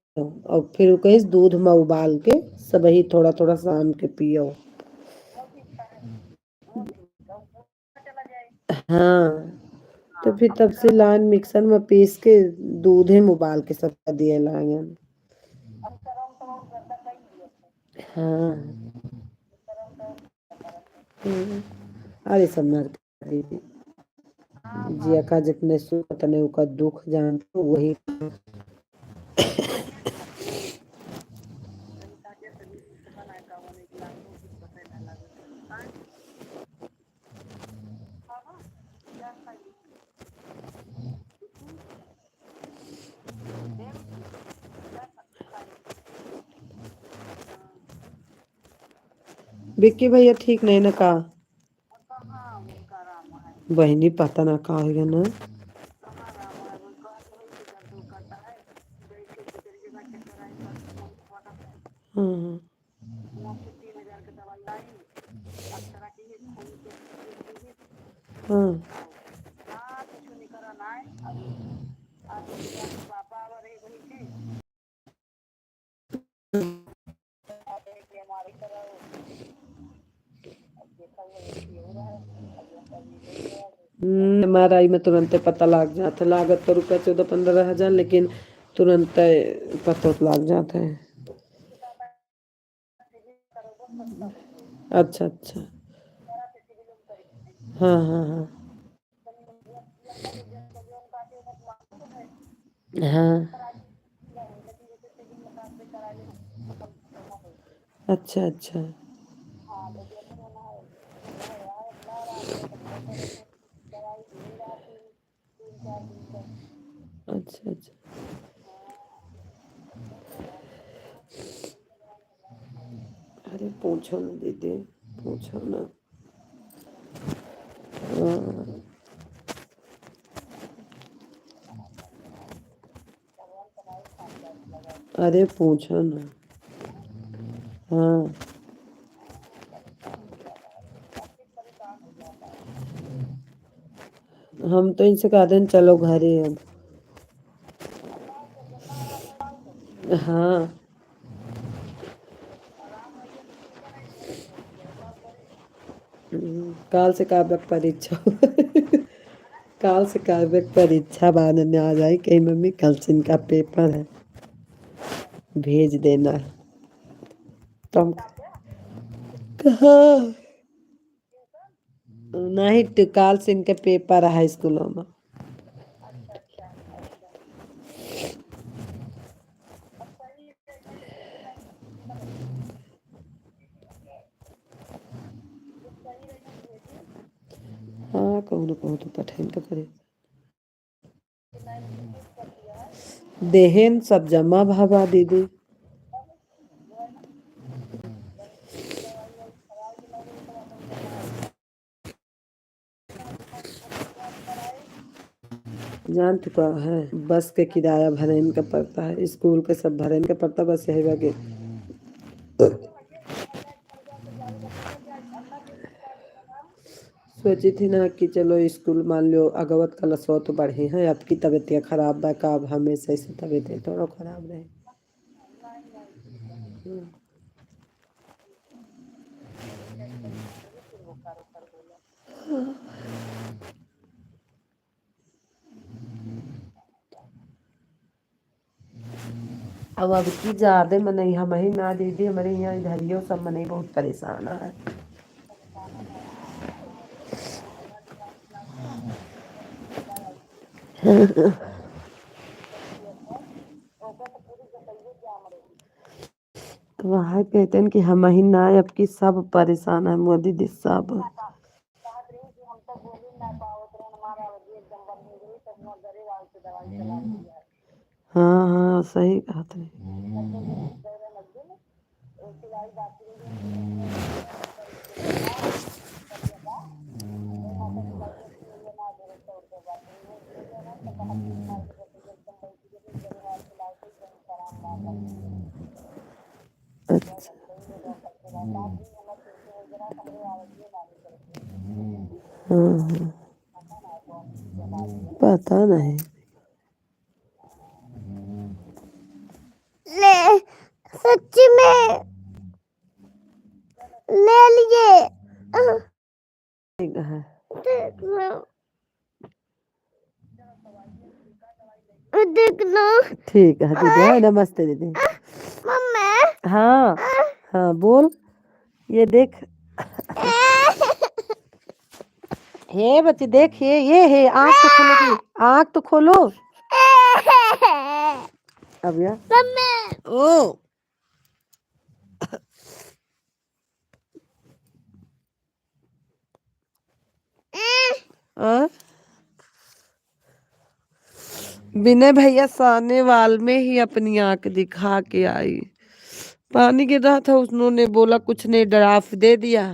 और फिर वो कहिस दूध में उबाल के सबही थोड़ा थोड़ा शाम के पियो। हाँ, तो फिर तब से लाइन मिक्सर में पीस के दूधे में उबाल के सबका दिए लागन। हाँ। हम्म। अरे सब मर गई। जिया का जितने सुख तने ओका दुख जान तो वही। विक्की भैया ठीक नहीं ना का? बहिनी पता ना का हो गया ना। हाँ, हाँ। हाँ। हम्म, एम आर आई में तुरंते पता लाग जात है। लागत तो रुपया चौदह पन्द्रह हजार, लेकिन तुरंते पता लाग जात है। अच्छा, अच्छा। हाँ, हाँ, हाँ। हाँ। अच्छा, अच्छा। अच्छा, अच्छा। अरे पूछो ना दीदी, पूछो ना। हाँ। अरे पूछो ना। हाँ। हम तो इनसे कह देन चलो घरे अब। हाँ। हम्म, काल से काव्य के परीक्षा। काल से काव्य के परीक्षा बाद में आ जाए, कहीं मम्मी कल से इनका पेपर है, भेज देना। तो हम कहा नहीं, तो काल से इनके पेपर है स्कूलों में। हाँ, कहूँ न कहूँ तो पठाइन के पड़े। देहेन सब जमा भवा दीदी। जान चुका है, बस के किराया भरेन का पड़ता है, स्कूल के सब भरेन का पड़ता, बस यही बा के। सोची थी ना कि चलो स्कूल मान लो अगवत कलसवा तो बढ़े हैं, आपकी तबीयतिया खराब बा का, अब हमेशा ऐसे तबीयत थोड़ा खराब रहे। हम्म। अब, अब की जादे मनई हमही ना दीदी, हमरे यहाँ इधरियो सब मनई बहुत परेशान है। तो वह कहते हैं कि हमही ना, अब की सब परेशान है मोदी जी सब। हाँ, हाँ, सही कहत रही। अच्छा। हाँ, हाँ। पता नहीं। ले, सच्ची में ले लिए। ठीक है। देख लो। देख लो। ठीक है दीदी, हाँ, नमस्ते दीदी। मम्मी। हाँ, हाँ, बोल। ये देख। हे बच्ची, देख, ये, ये है, आँख तो खोलो, आँख तो खोलो। अब या? मम्मी। ओ। आ? विनय भैया सानेवाल में ही अपनी आँख दिखा के आई। पानी गिर रहा था, उन्होंने बोला कुछ नहीं, ड्राफ दे दिया।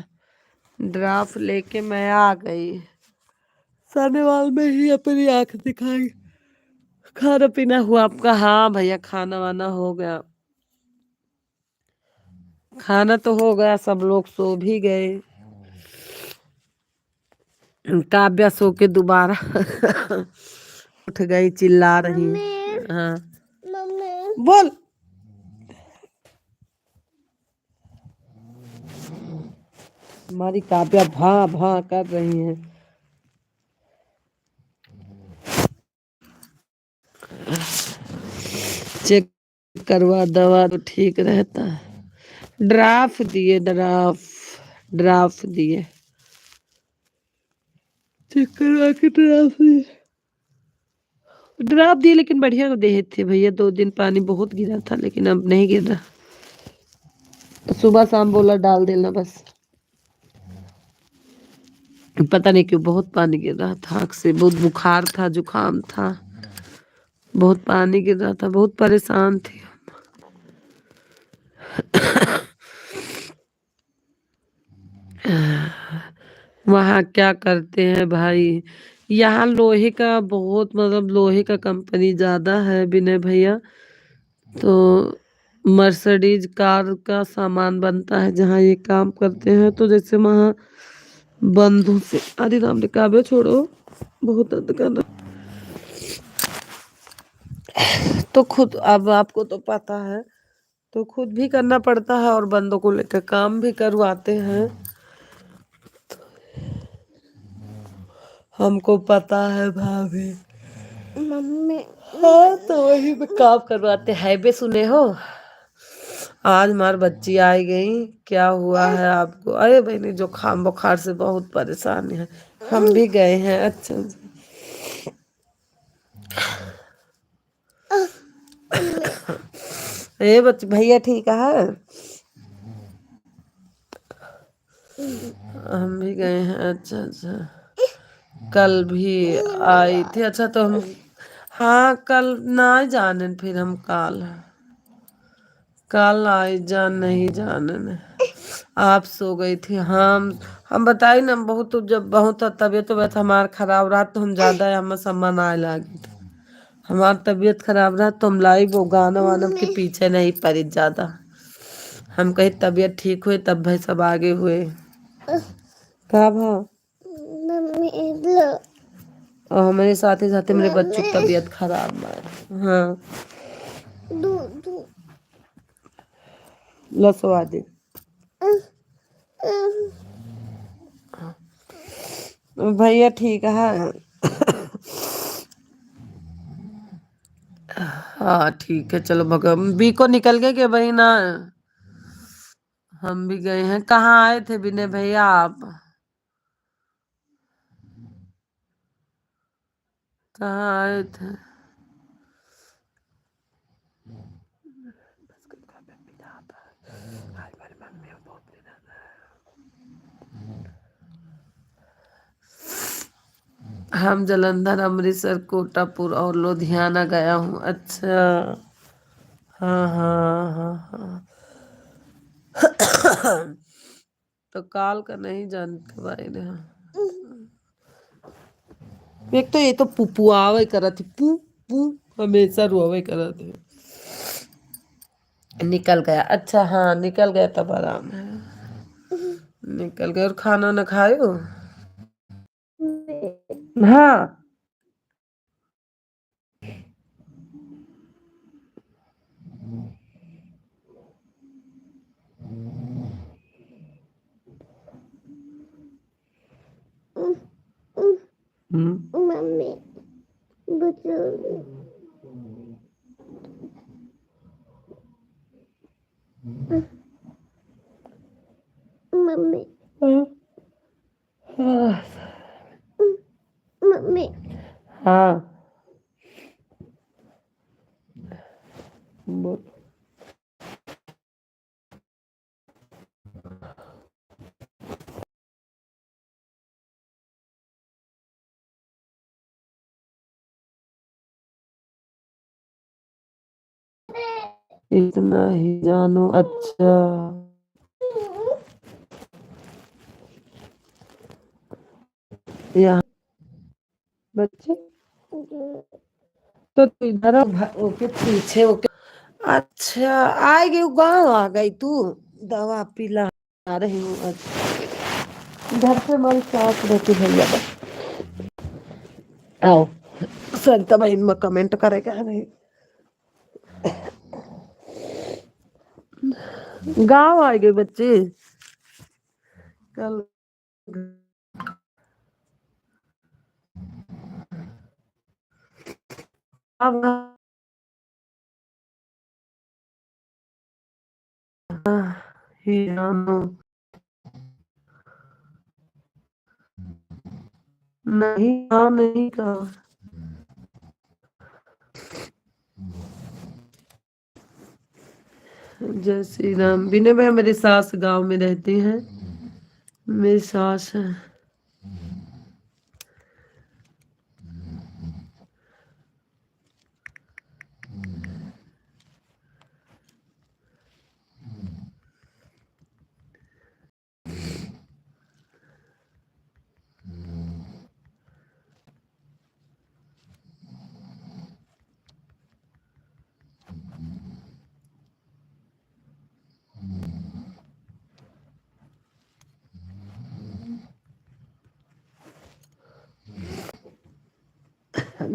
ड्राफ लेके मैं आ गई। सानेवाल में ही अपनी आँख दिखाई। खाना पीना हुआ आपका? हाँ भैया, खाना वाना हो गया। खाना तो हो गया, सब लोग सो भी गए। काव्या सो के दोबारा उठ गई, चिल्ला रही है। मम्मी। हाँ। मम्मी। बोल। हमारी काव्या भां भां कर रही है। चेक करवा, दवा तो ठीक रहता है। ड्राफ दिए, ड्राफ, ड्राफ दिए। चेक करवा के ड्राफ दिए। ड्राफ दिए, लेकिन बढ़िया को देहे थे भैया। दो दिन पानी बहुत गिरा था, लेकिन अब नहीं गिर रहा। तो सुबह शाम बोला डाल देना बस। पता नहीं क्यों बहुत पानी गिर रहा था, आँख से बहुत बुखार था, जुकाम था, बहुत पानी गिर रहा था, बहुत परेशान थे हम। वहाँ क्या करते हैं भाई? यहाँ लोहे का बहुत, मतलब, लोहे का कंपनी ज़्यादा है विनय भैया। तो मर्सिडीज कार का सामान बनता है जहाँ ये काम करते हैं। तो जैसे वहाँ बंदों से, अरे राम रे, काबे छोड़ो, बहुत दर्द कर रहा। तो खुद, अब आपको तो पता है, तो खुद भी करना पड़ता है और बंदों को लेकर काम भी करवाते हैं। हमको पता है भाभी। मम्मी। हाँ, तो वही में काम करवाते हैं। बे सुने हो, आज हमार बच्ची आई गई, क्या हुआ है आपको? अरे बहनी, जुकाम बुखार से बहुत परेशान है। हम भी गए हैं। अच्छा, अच्छा। ए बच्चे, भैया ठीक है? हम भी गए हैं। अच्छा, अच्छा, कल भी आई थी। अच्छा, तो हम, हाँ, कल ना जाने, फिर हम काल, काल आई जान, नहीं जाने। आप सो गई थी। हम, हम बताई ना, बहुत, जब बहुत तबीयत, तबीयत हमार खराब रहा, तो हम ज्यादा, हम सम्मान आए लागी। हमार तबीयत खराब रहा, तो हम लाइव वो गाना वाना के पीछे नहीं पड़ी ज्यादा। हम कही तबीयत ठीक हुए, तब भाई सब आगे हुए। का भा? मम्मी, लो। और हमारे साथ ही साथ मेरे बच्चों की तबीयत खराब है। हाँ। दू, दू। लो, सवा दे। भैया ठीक है। हाँ, ठीक है, चलो, भगवान, बीको निकल गए के बहिना? हम भी गए हैं। कहाँ आए थे विनय भैया आप? कहाँ आए थे? हम जालंधर, अमृतसर, कोटापुर और लुधियाना गया हूँ। अच्छा, हाँ, हाँ, हाँ, हाँ। तो काल का नहीं जानते भाई ने। एक तो ये तो पुपुआवे करत है, पू, पू, हमेशा रोवे करत है। निकल गया। अच्छा, हाँ, निकल गया तब आराम है। निकल गया। और खाना ना खायो? हाँ। हम्म। मम्मी, बचाओ। मम्मी। हाँ। हाँ। मम्मी। हाँ। बोल। इतना ही जानो। अच्छा। यहाँ बच्चे, तो तू इधर आ, भा-, ओके पीछे, ओके। अच्छा, आ गई, गाँव आ गई तू? दवा पिला रही हूँ आज। घर पे हमारी सास रहती है भैया, बस। आओ, सरिता बहन में comment करेगा नहीं। गाँव आ गए बच्चे। कल अब ही जानो। नहीं, हाँ, नहीं कहा। जय श्री राम। विनय भैया, मेरी सास गांव में रहती हैं। मेरी सास है।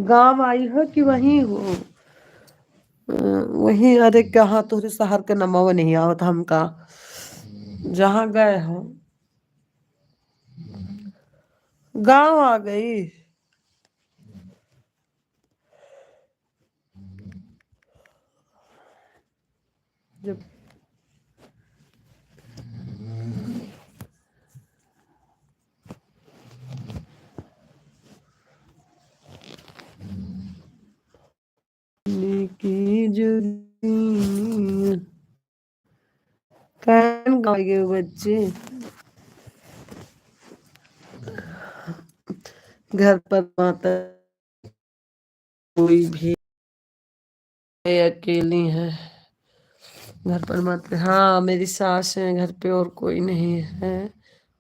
गाँव आई हो कि वहीं हो? अ, वहीं, अरे कहाँ तोहरे शहर के नमवा नहीं आवत हमका, जहाँ गए हो। गाँव आ गई। जब की जुर्मी कौन गाय गए बच्चे? घर पर माता कोई भी है, अकेली है घर पर माता। हाँ, मेरी सास है घर पे, और कोई नहीं है,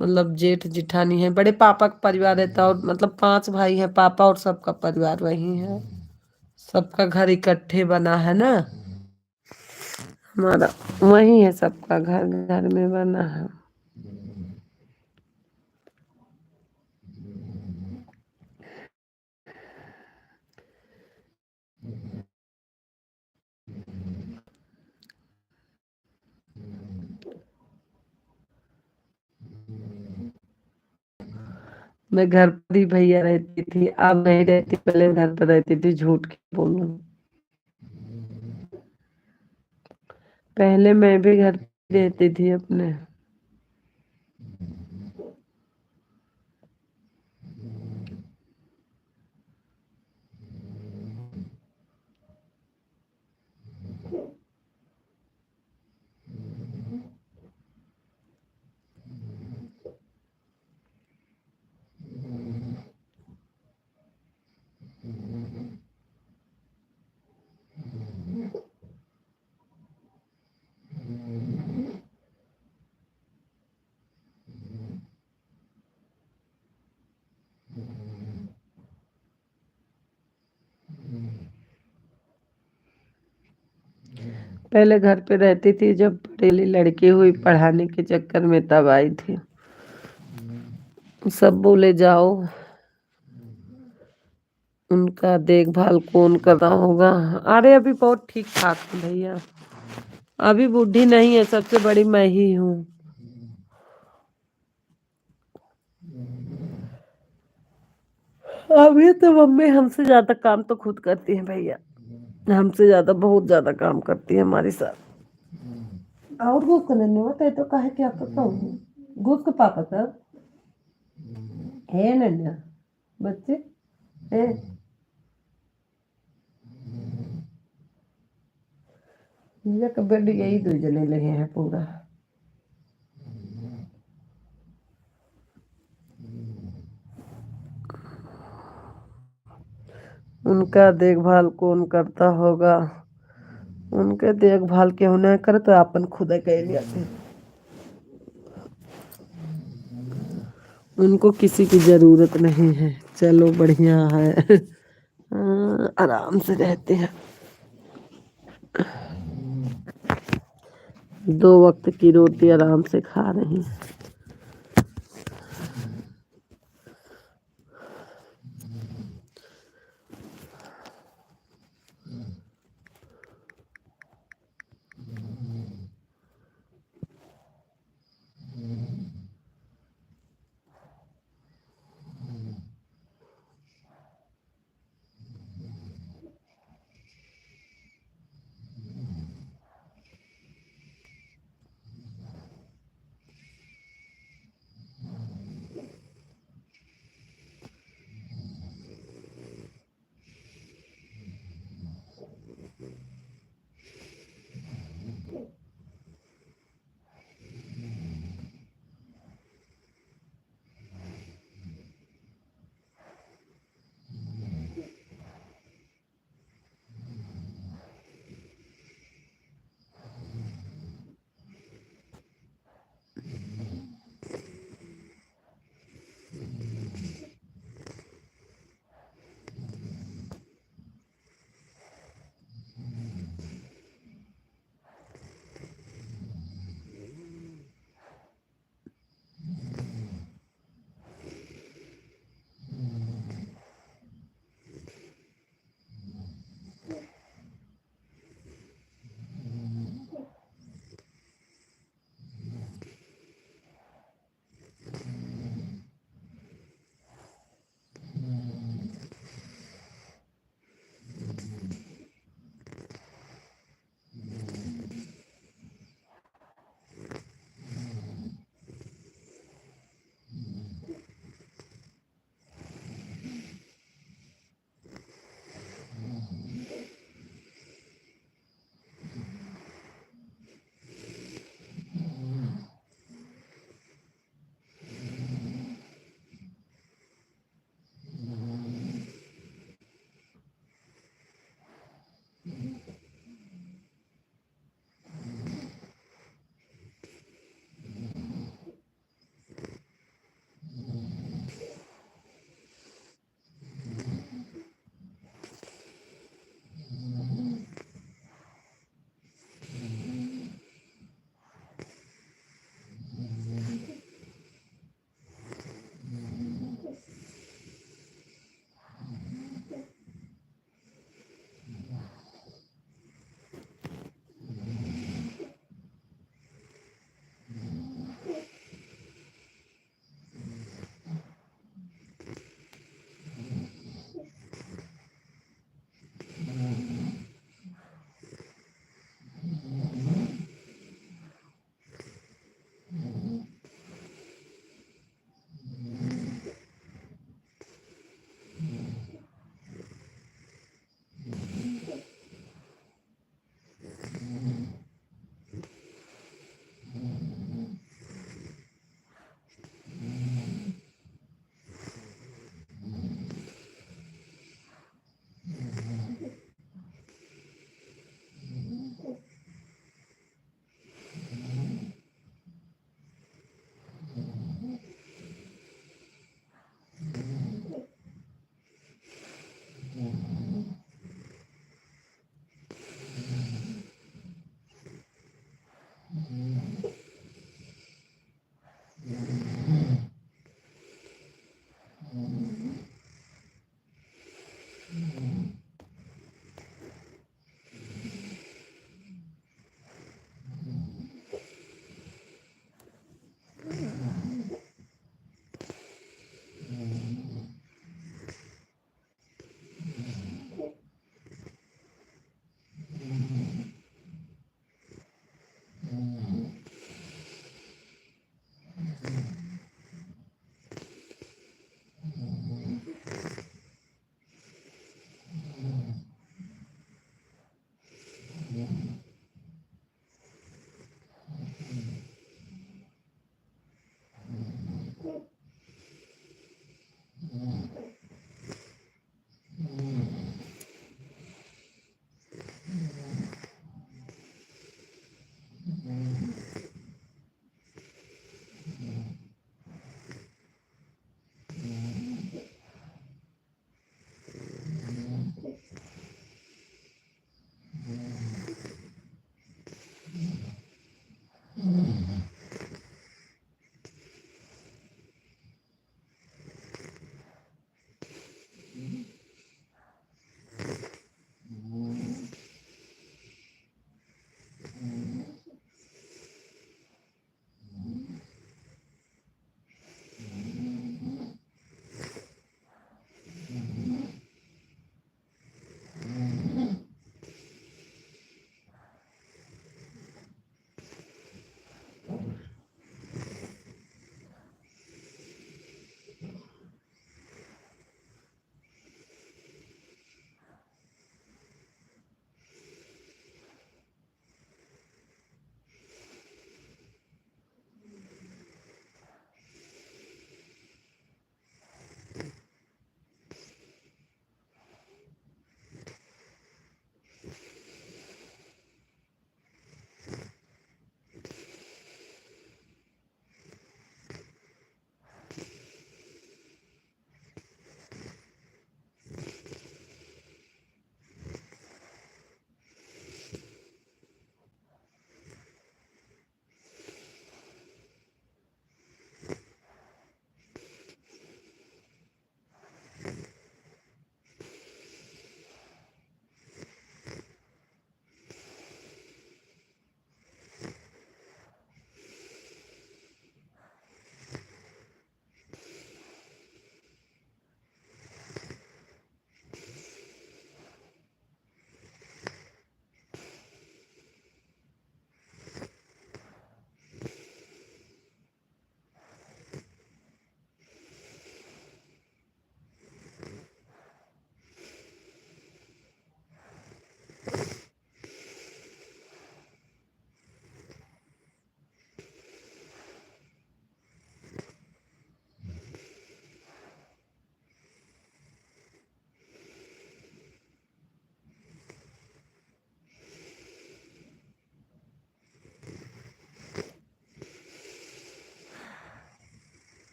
मतलब जेठ जिठानी है, बड़े पापा का परिवार रहता, और मतलब पांच भाई हैं पापा, और सबका परिवार वही है, सबका घर इकट्ठे बना है ना। हमारा वही है, सबका घर घर में बना है। मैं घर पर ही भैया रहती थी, अब नहीं रहती, पहले घर पर रहती थी, झूठ क्यों बोलूं। पहले मैं भी घर पर रहती थी अपने। पहले घर पे रहती थी, जब बड़ी लड़की हुई पढ़ाने के चक्कर में, तब आई थी। सब बोले जाओ, उनका देखभाल कौन करता होगा। अरे अभी बहुत ठीक ठाक है भैया, अभी बूढ़ी नहीं है, सबसे बड़ी मैं ही हूँ। अभी तो मम्मी हमसे ज्यादा काम तो खुद करती है भैया, हमसे ज्यादा, बहुत ज्यादा काम करती है हमारी सास। और घुस के नन्हे होते तो काहे क्या करता हूँ? घुस के पापा सर है नन्हे बच्चे है। एक बेड यही दो जने लगे हैं पूरा। उनका देखभाल कौन करता होगा? उनके देखभाल केहू नहीं करे तो अपन खुद कर लेते। उनको किसी की जरूरत नहीं है। चलो बढ़िया है। हाँ, आराम से रहते हैं। दो वक्त की रोटी आराम से खा रही हैं।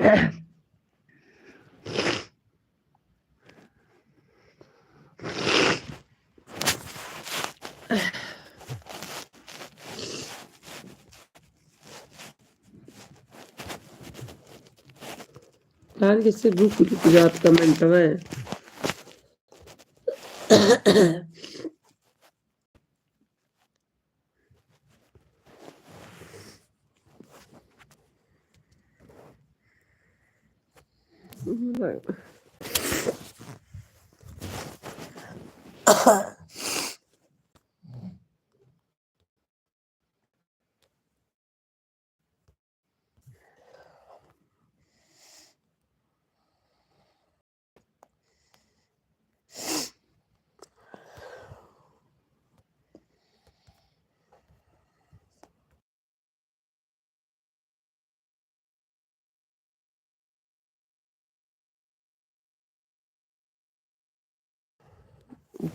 यार, कैसे रुक रुक जात comment में।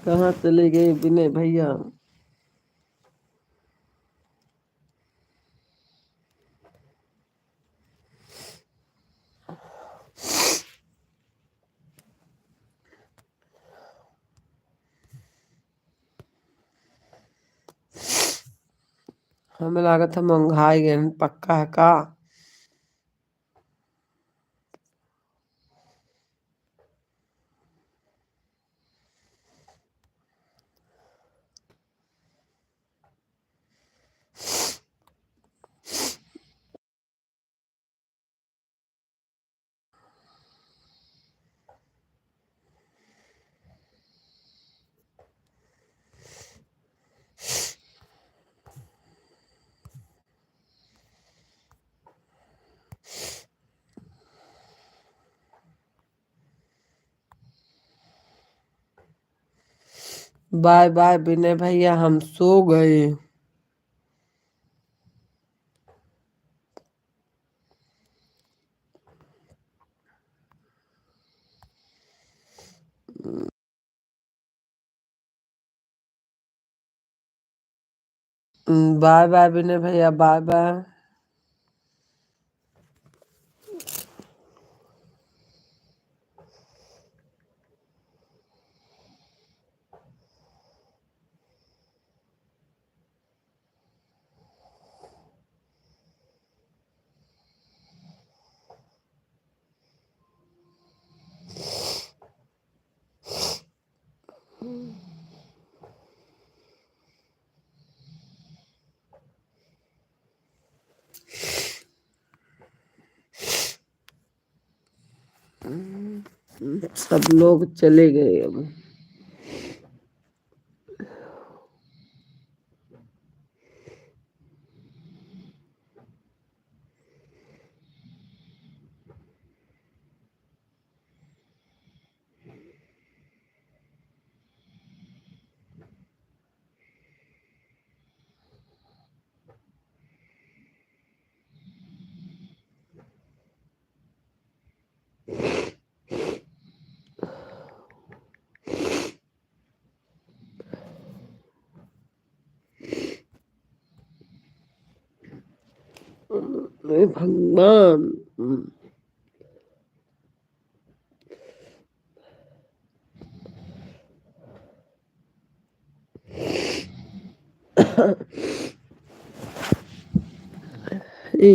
कहाँ चले गए विनय भैया? हमें लागत है मंगाई गए, पक्का है का? बाय बाय विनय भैया, हम सो गए। बाय बाय विनय भैया, बाय बाय। सब लोग चले गए अब। हे भगवान। ए।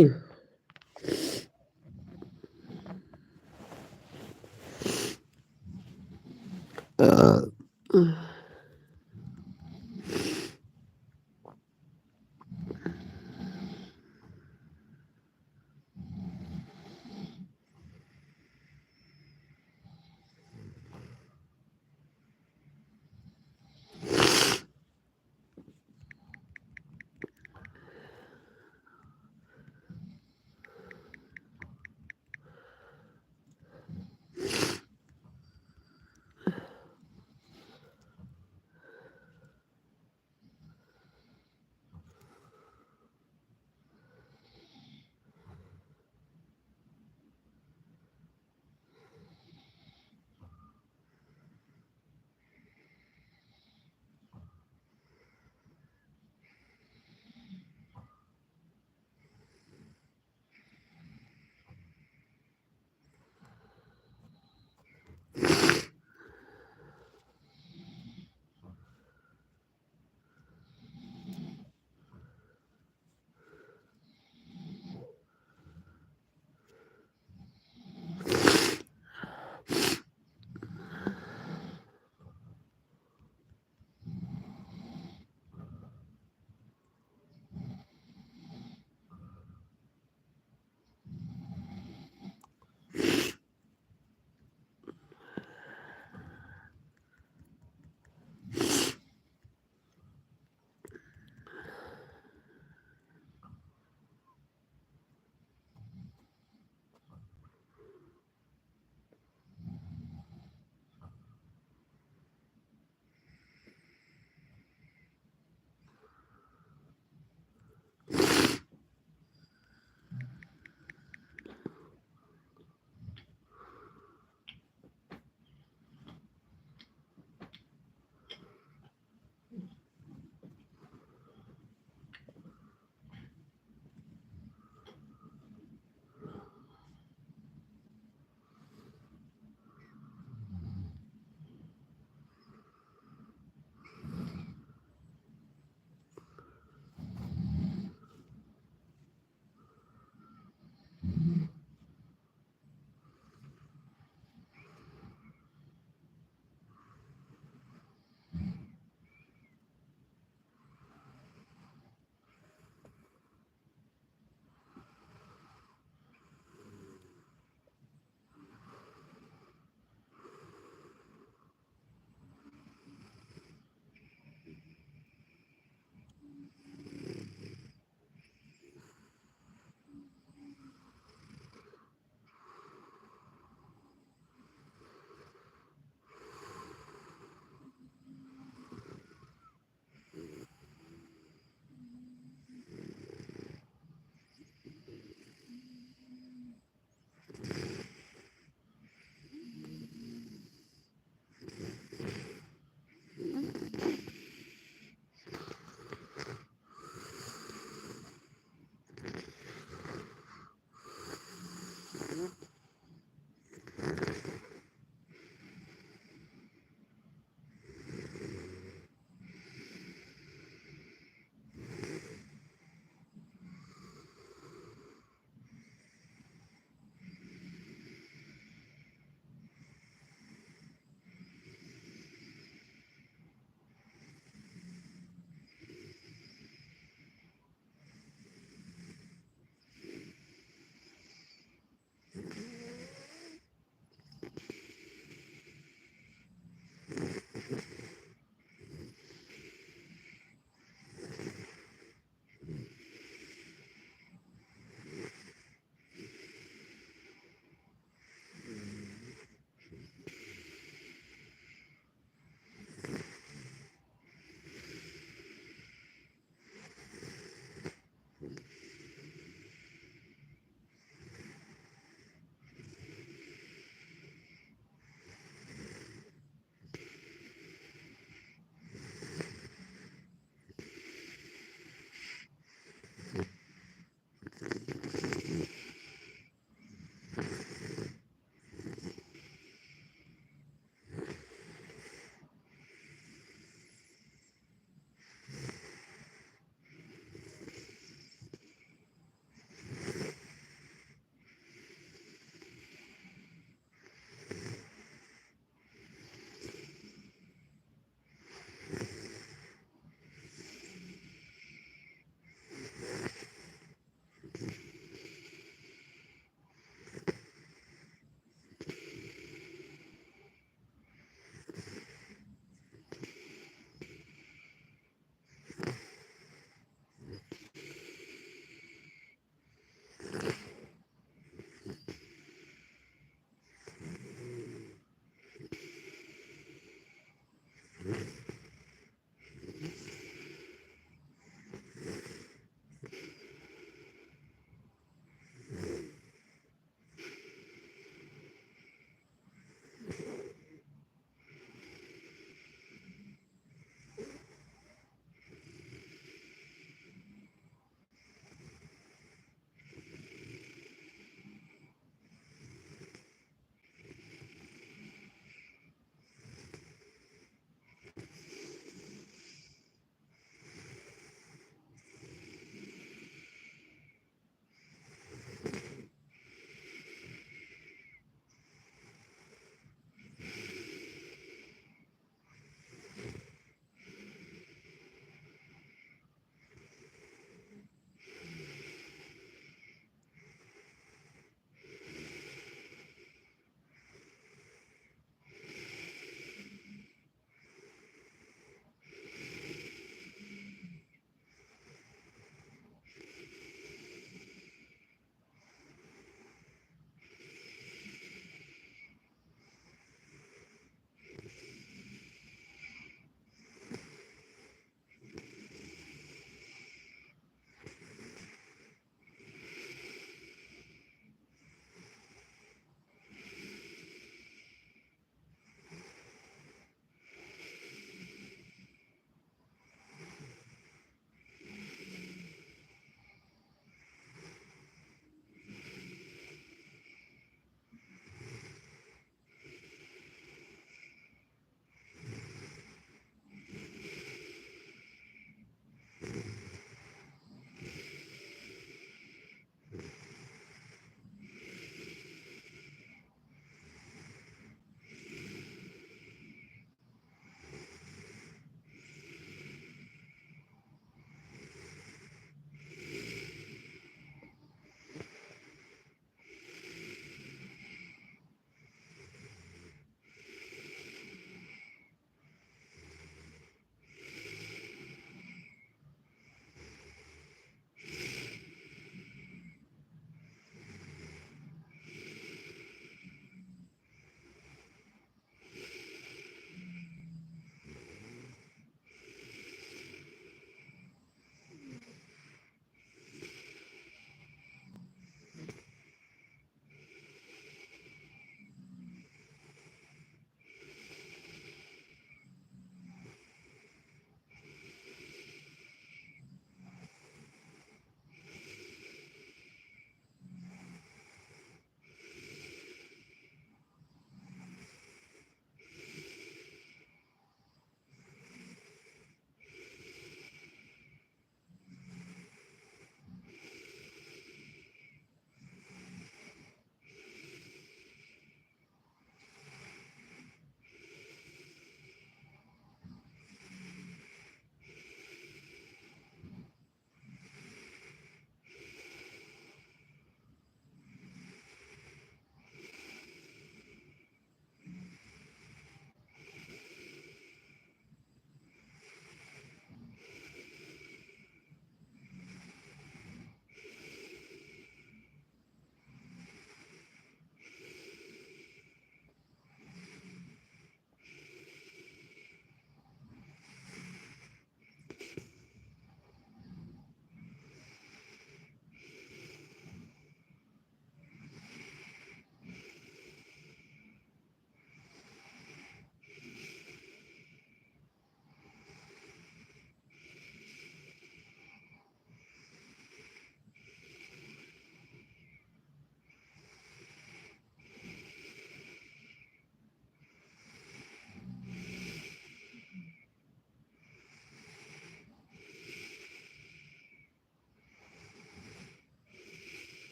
हम्म।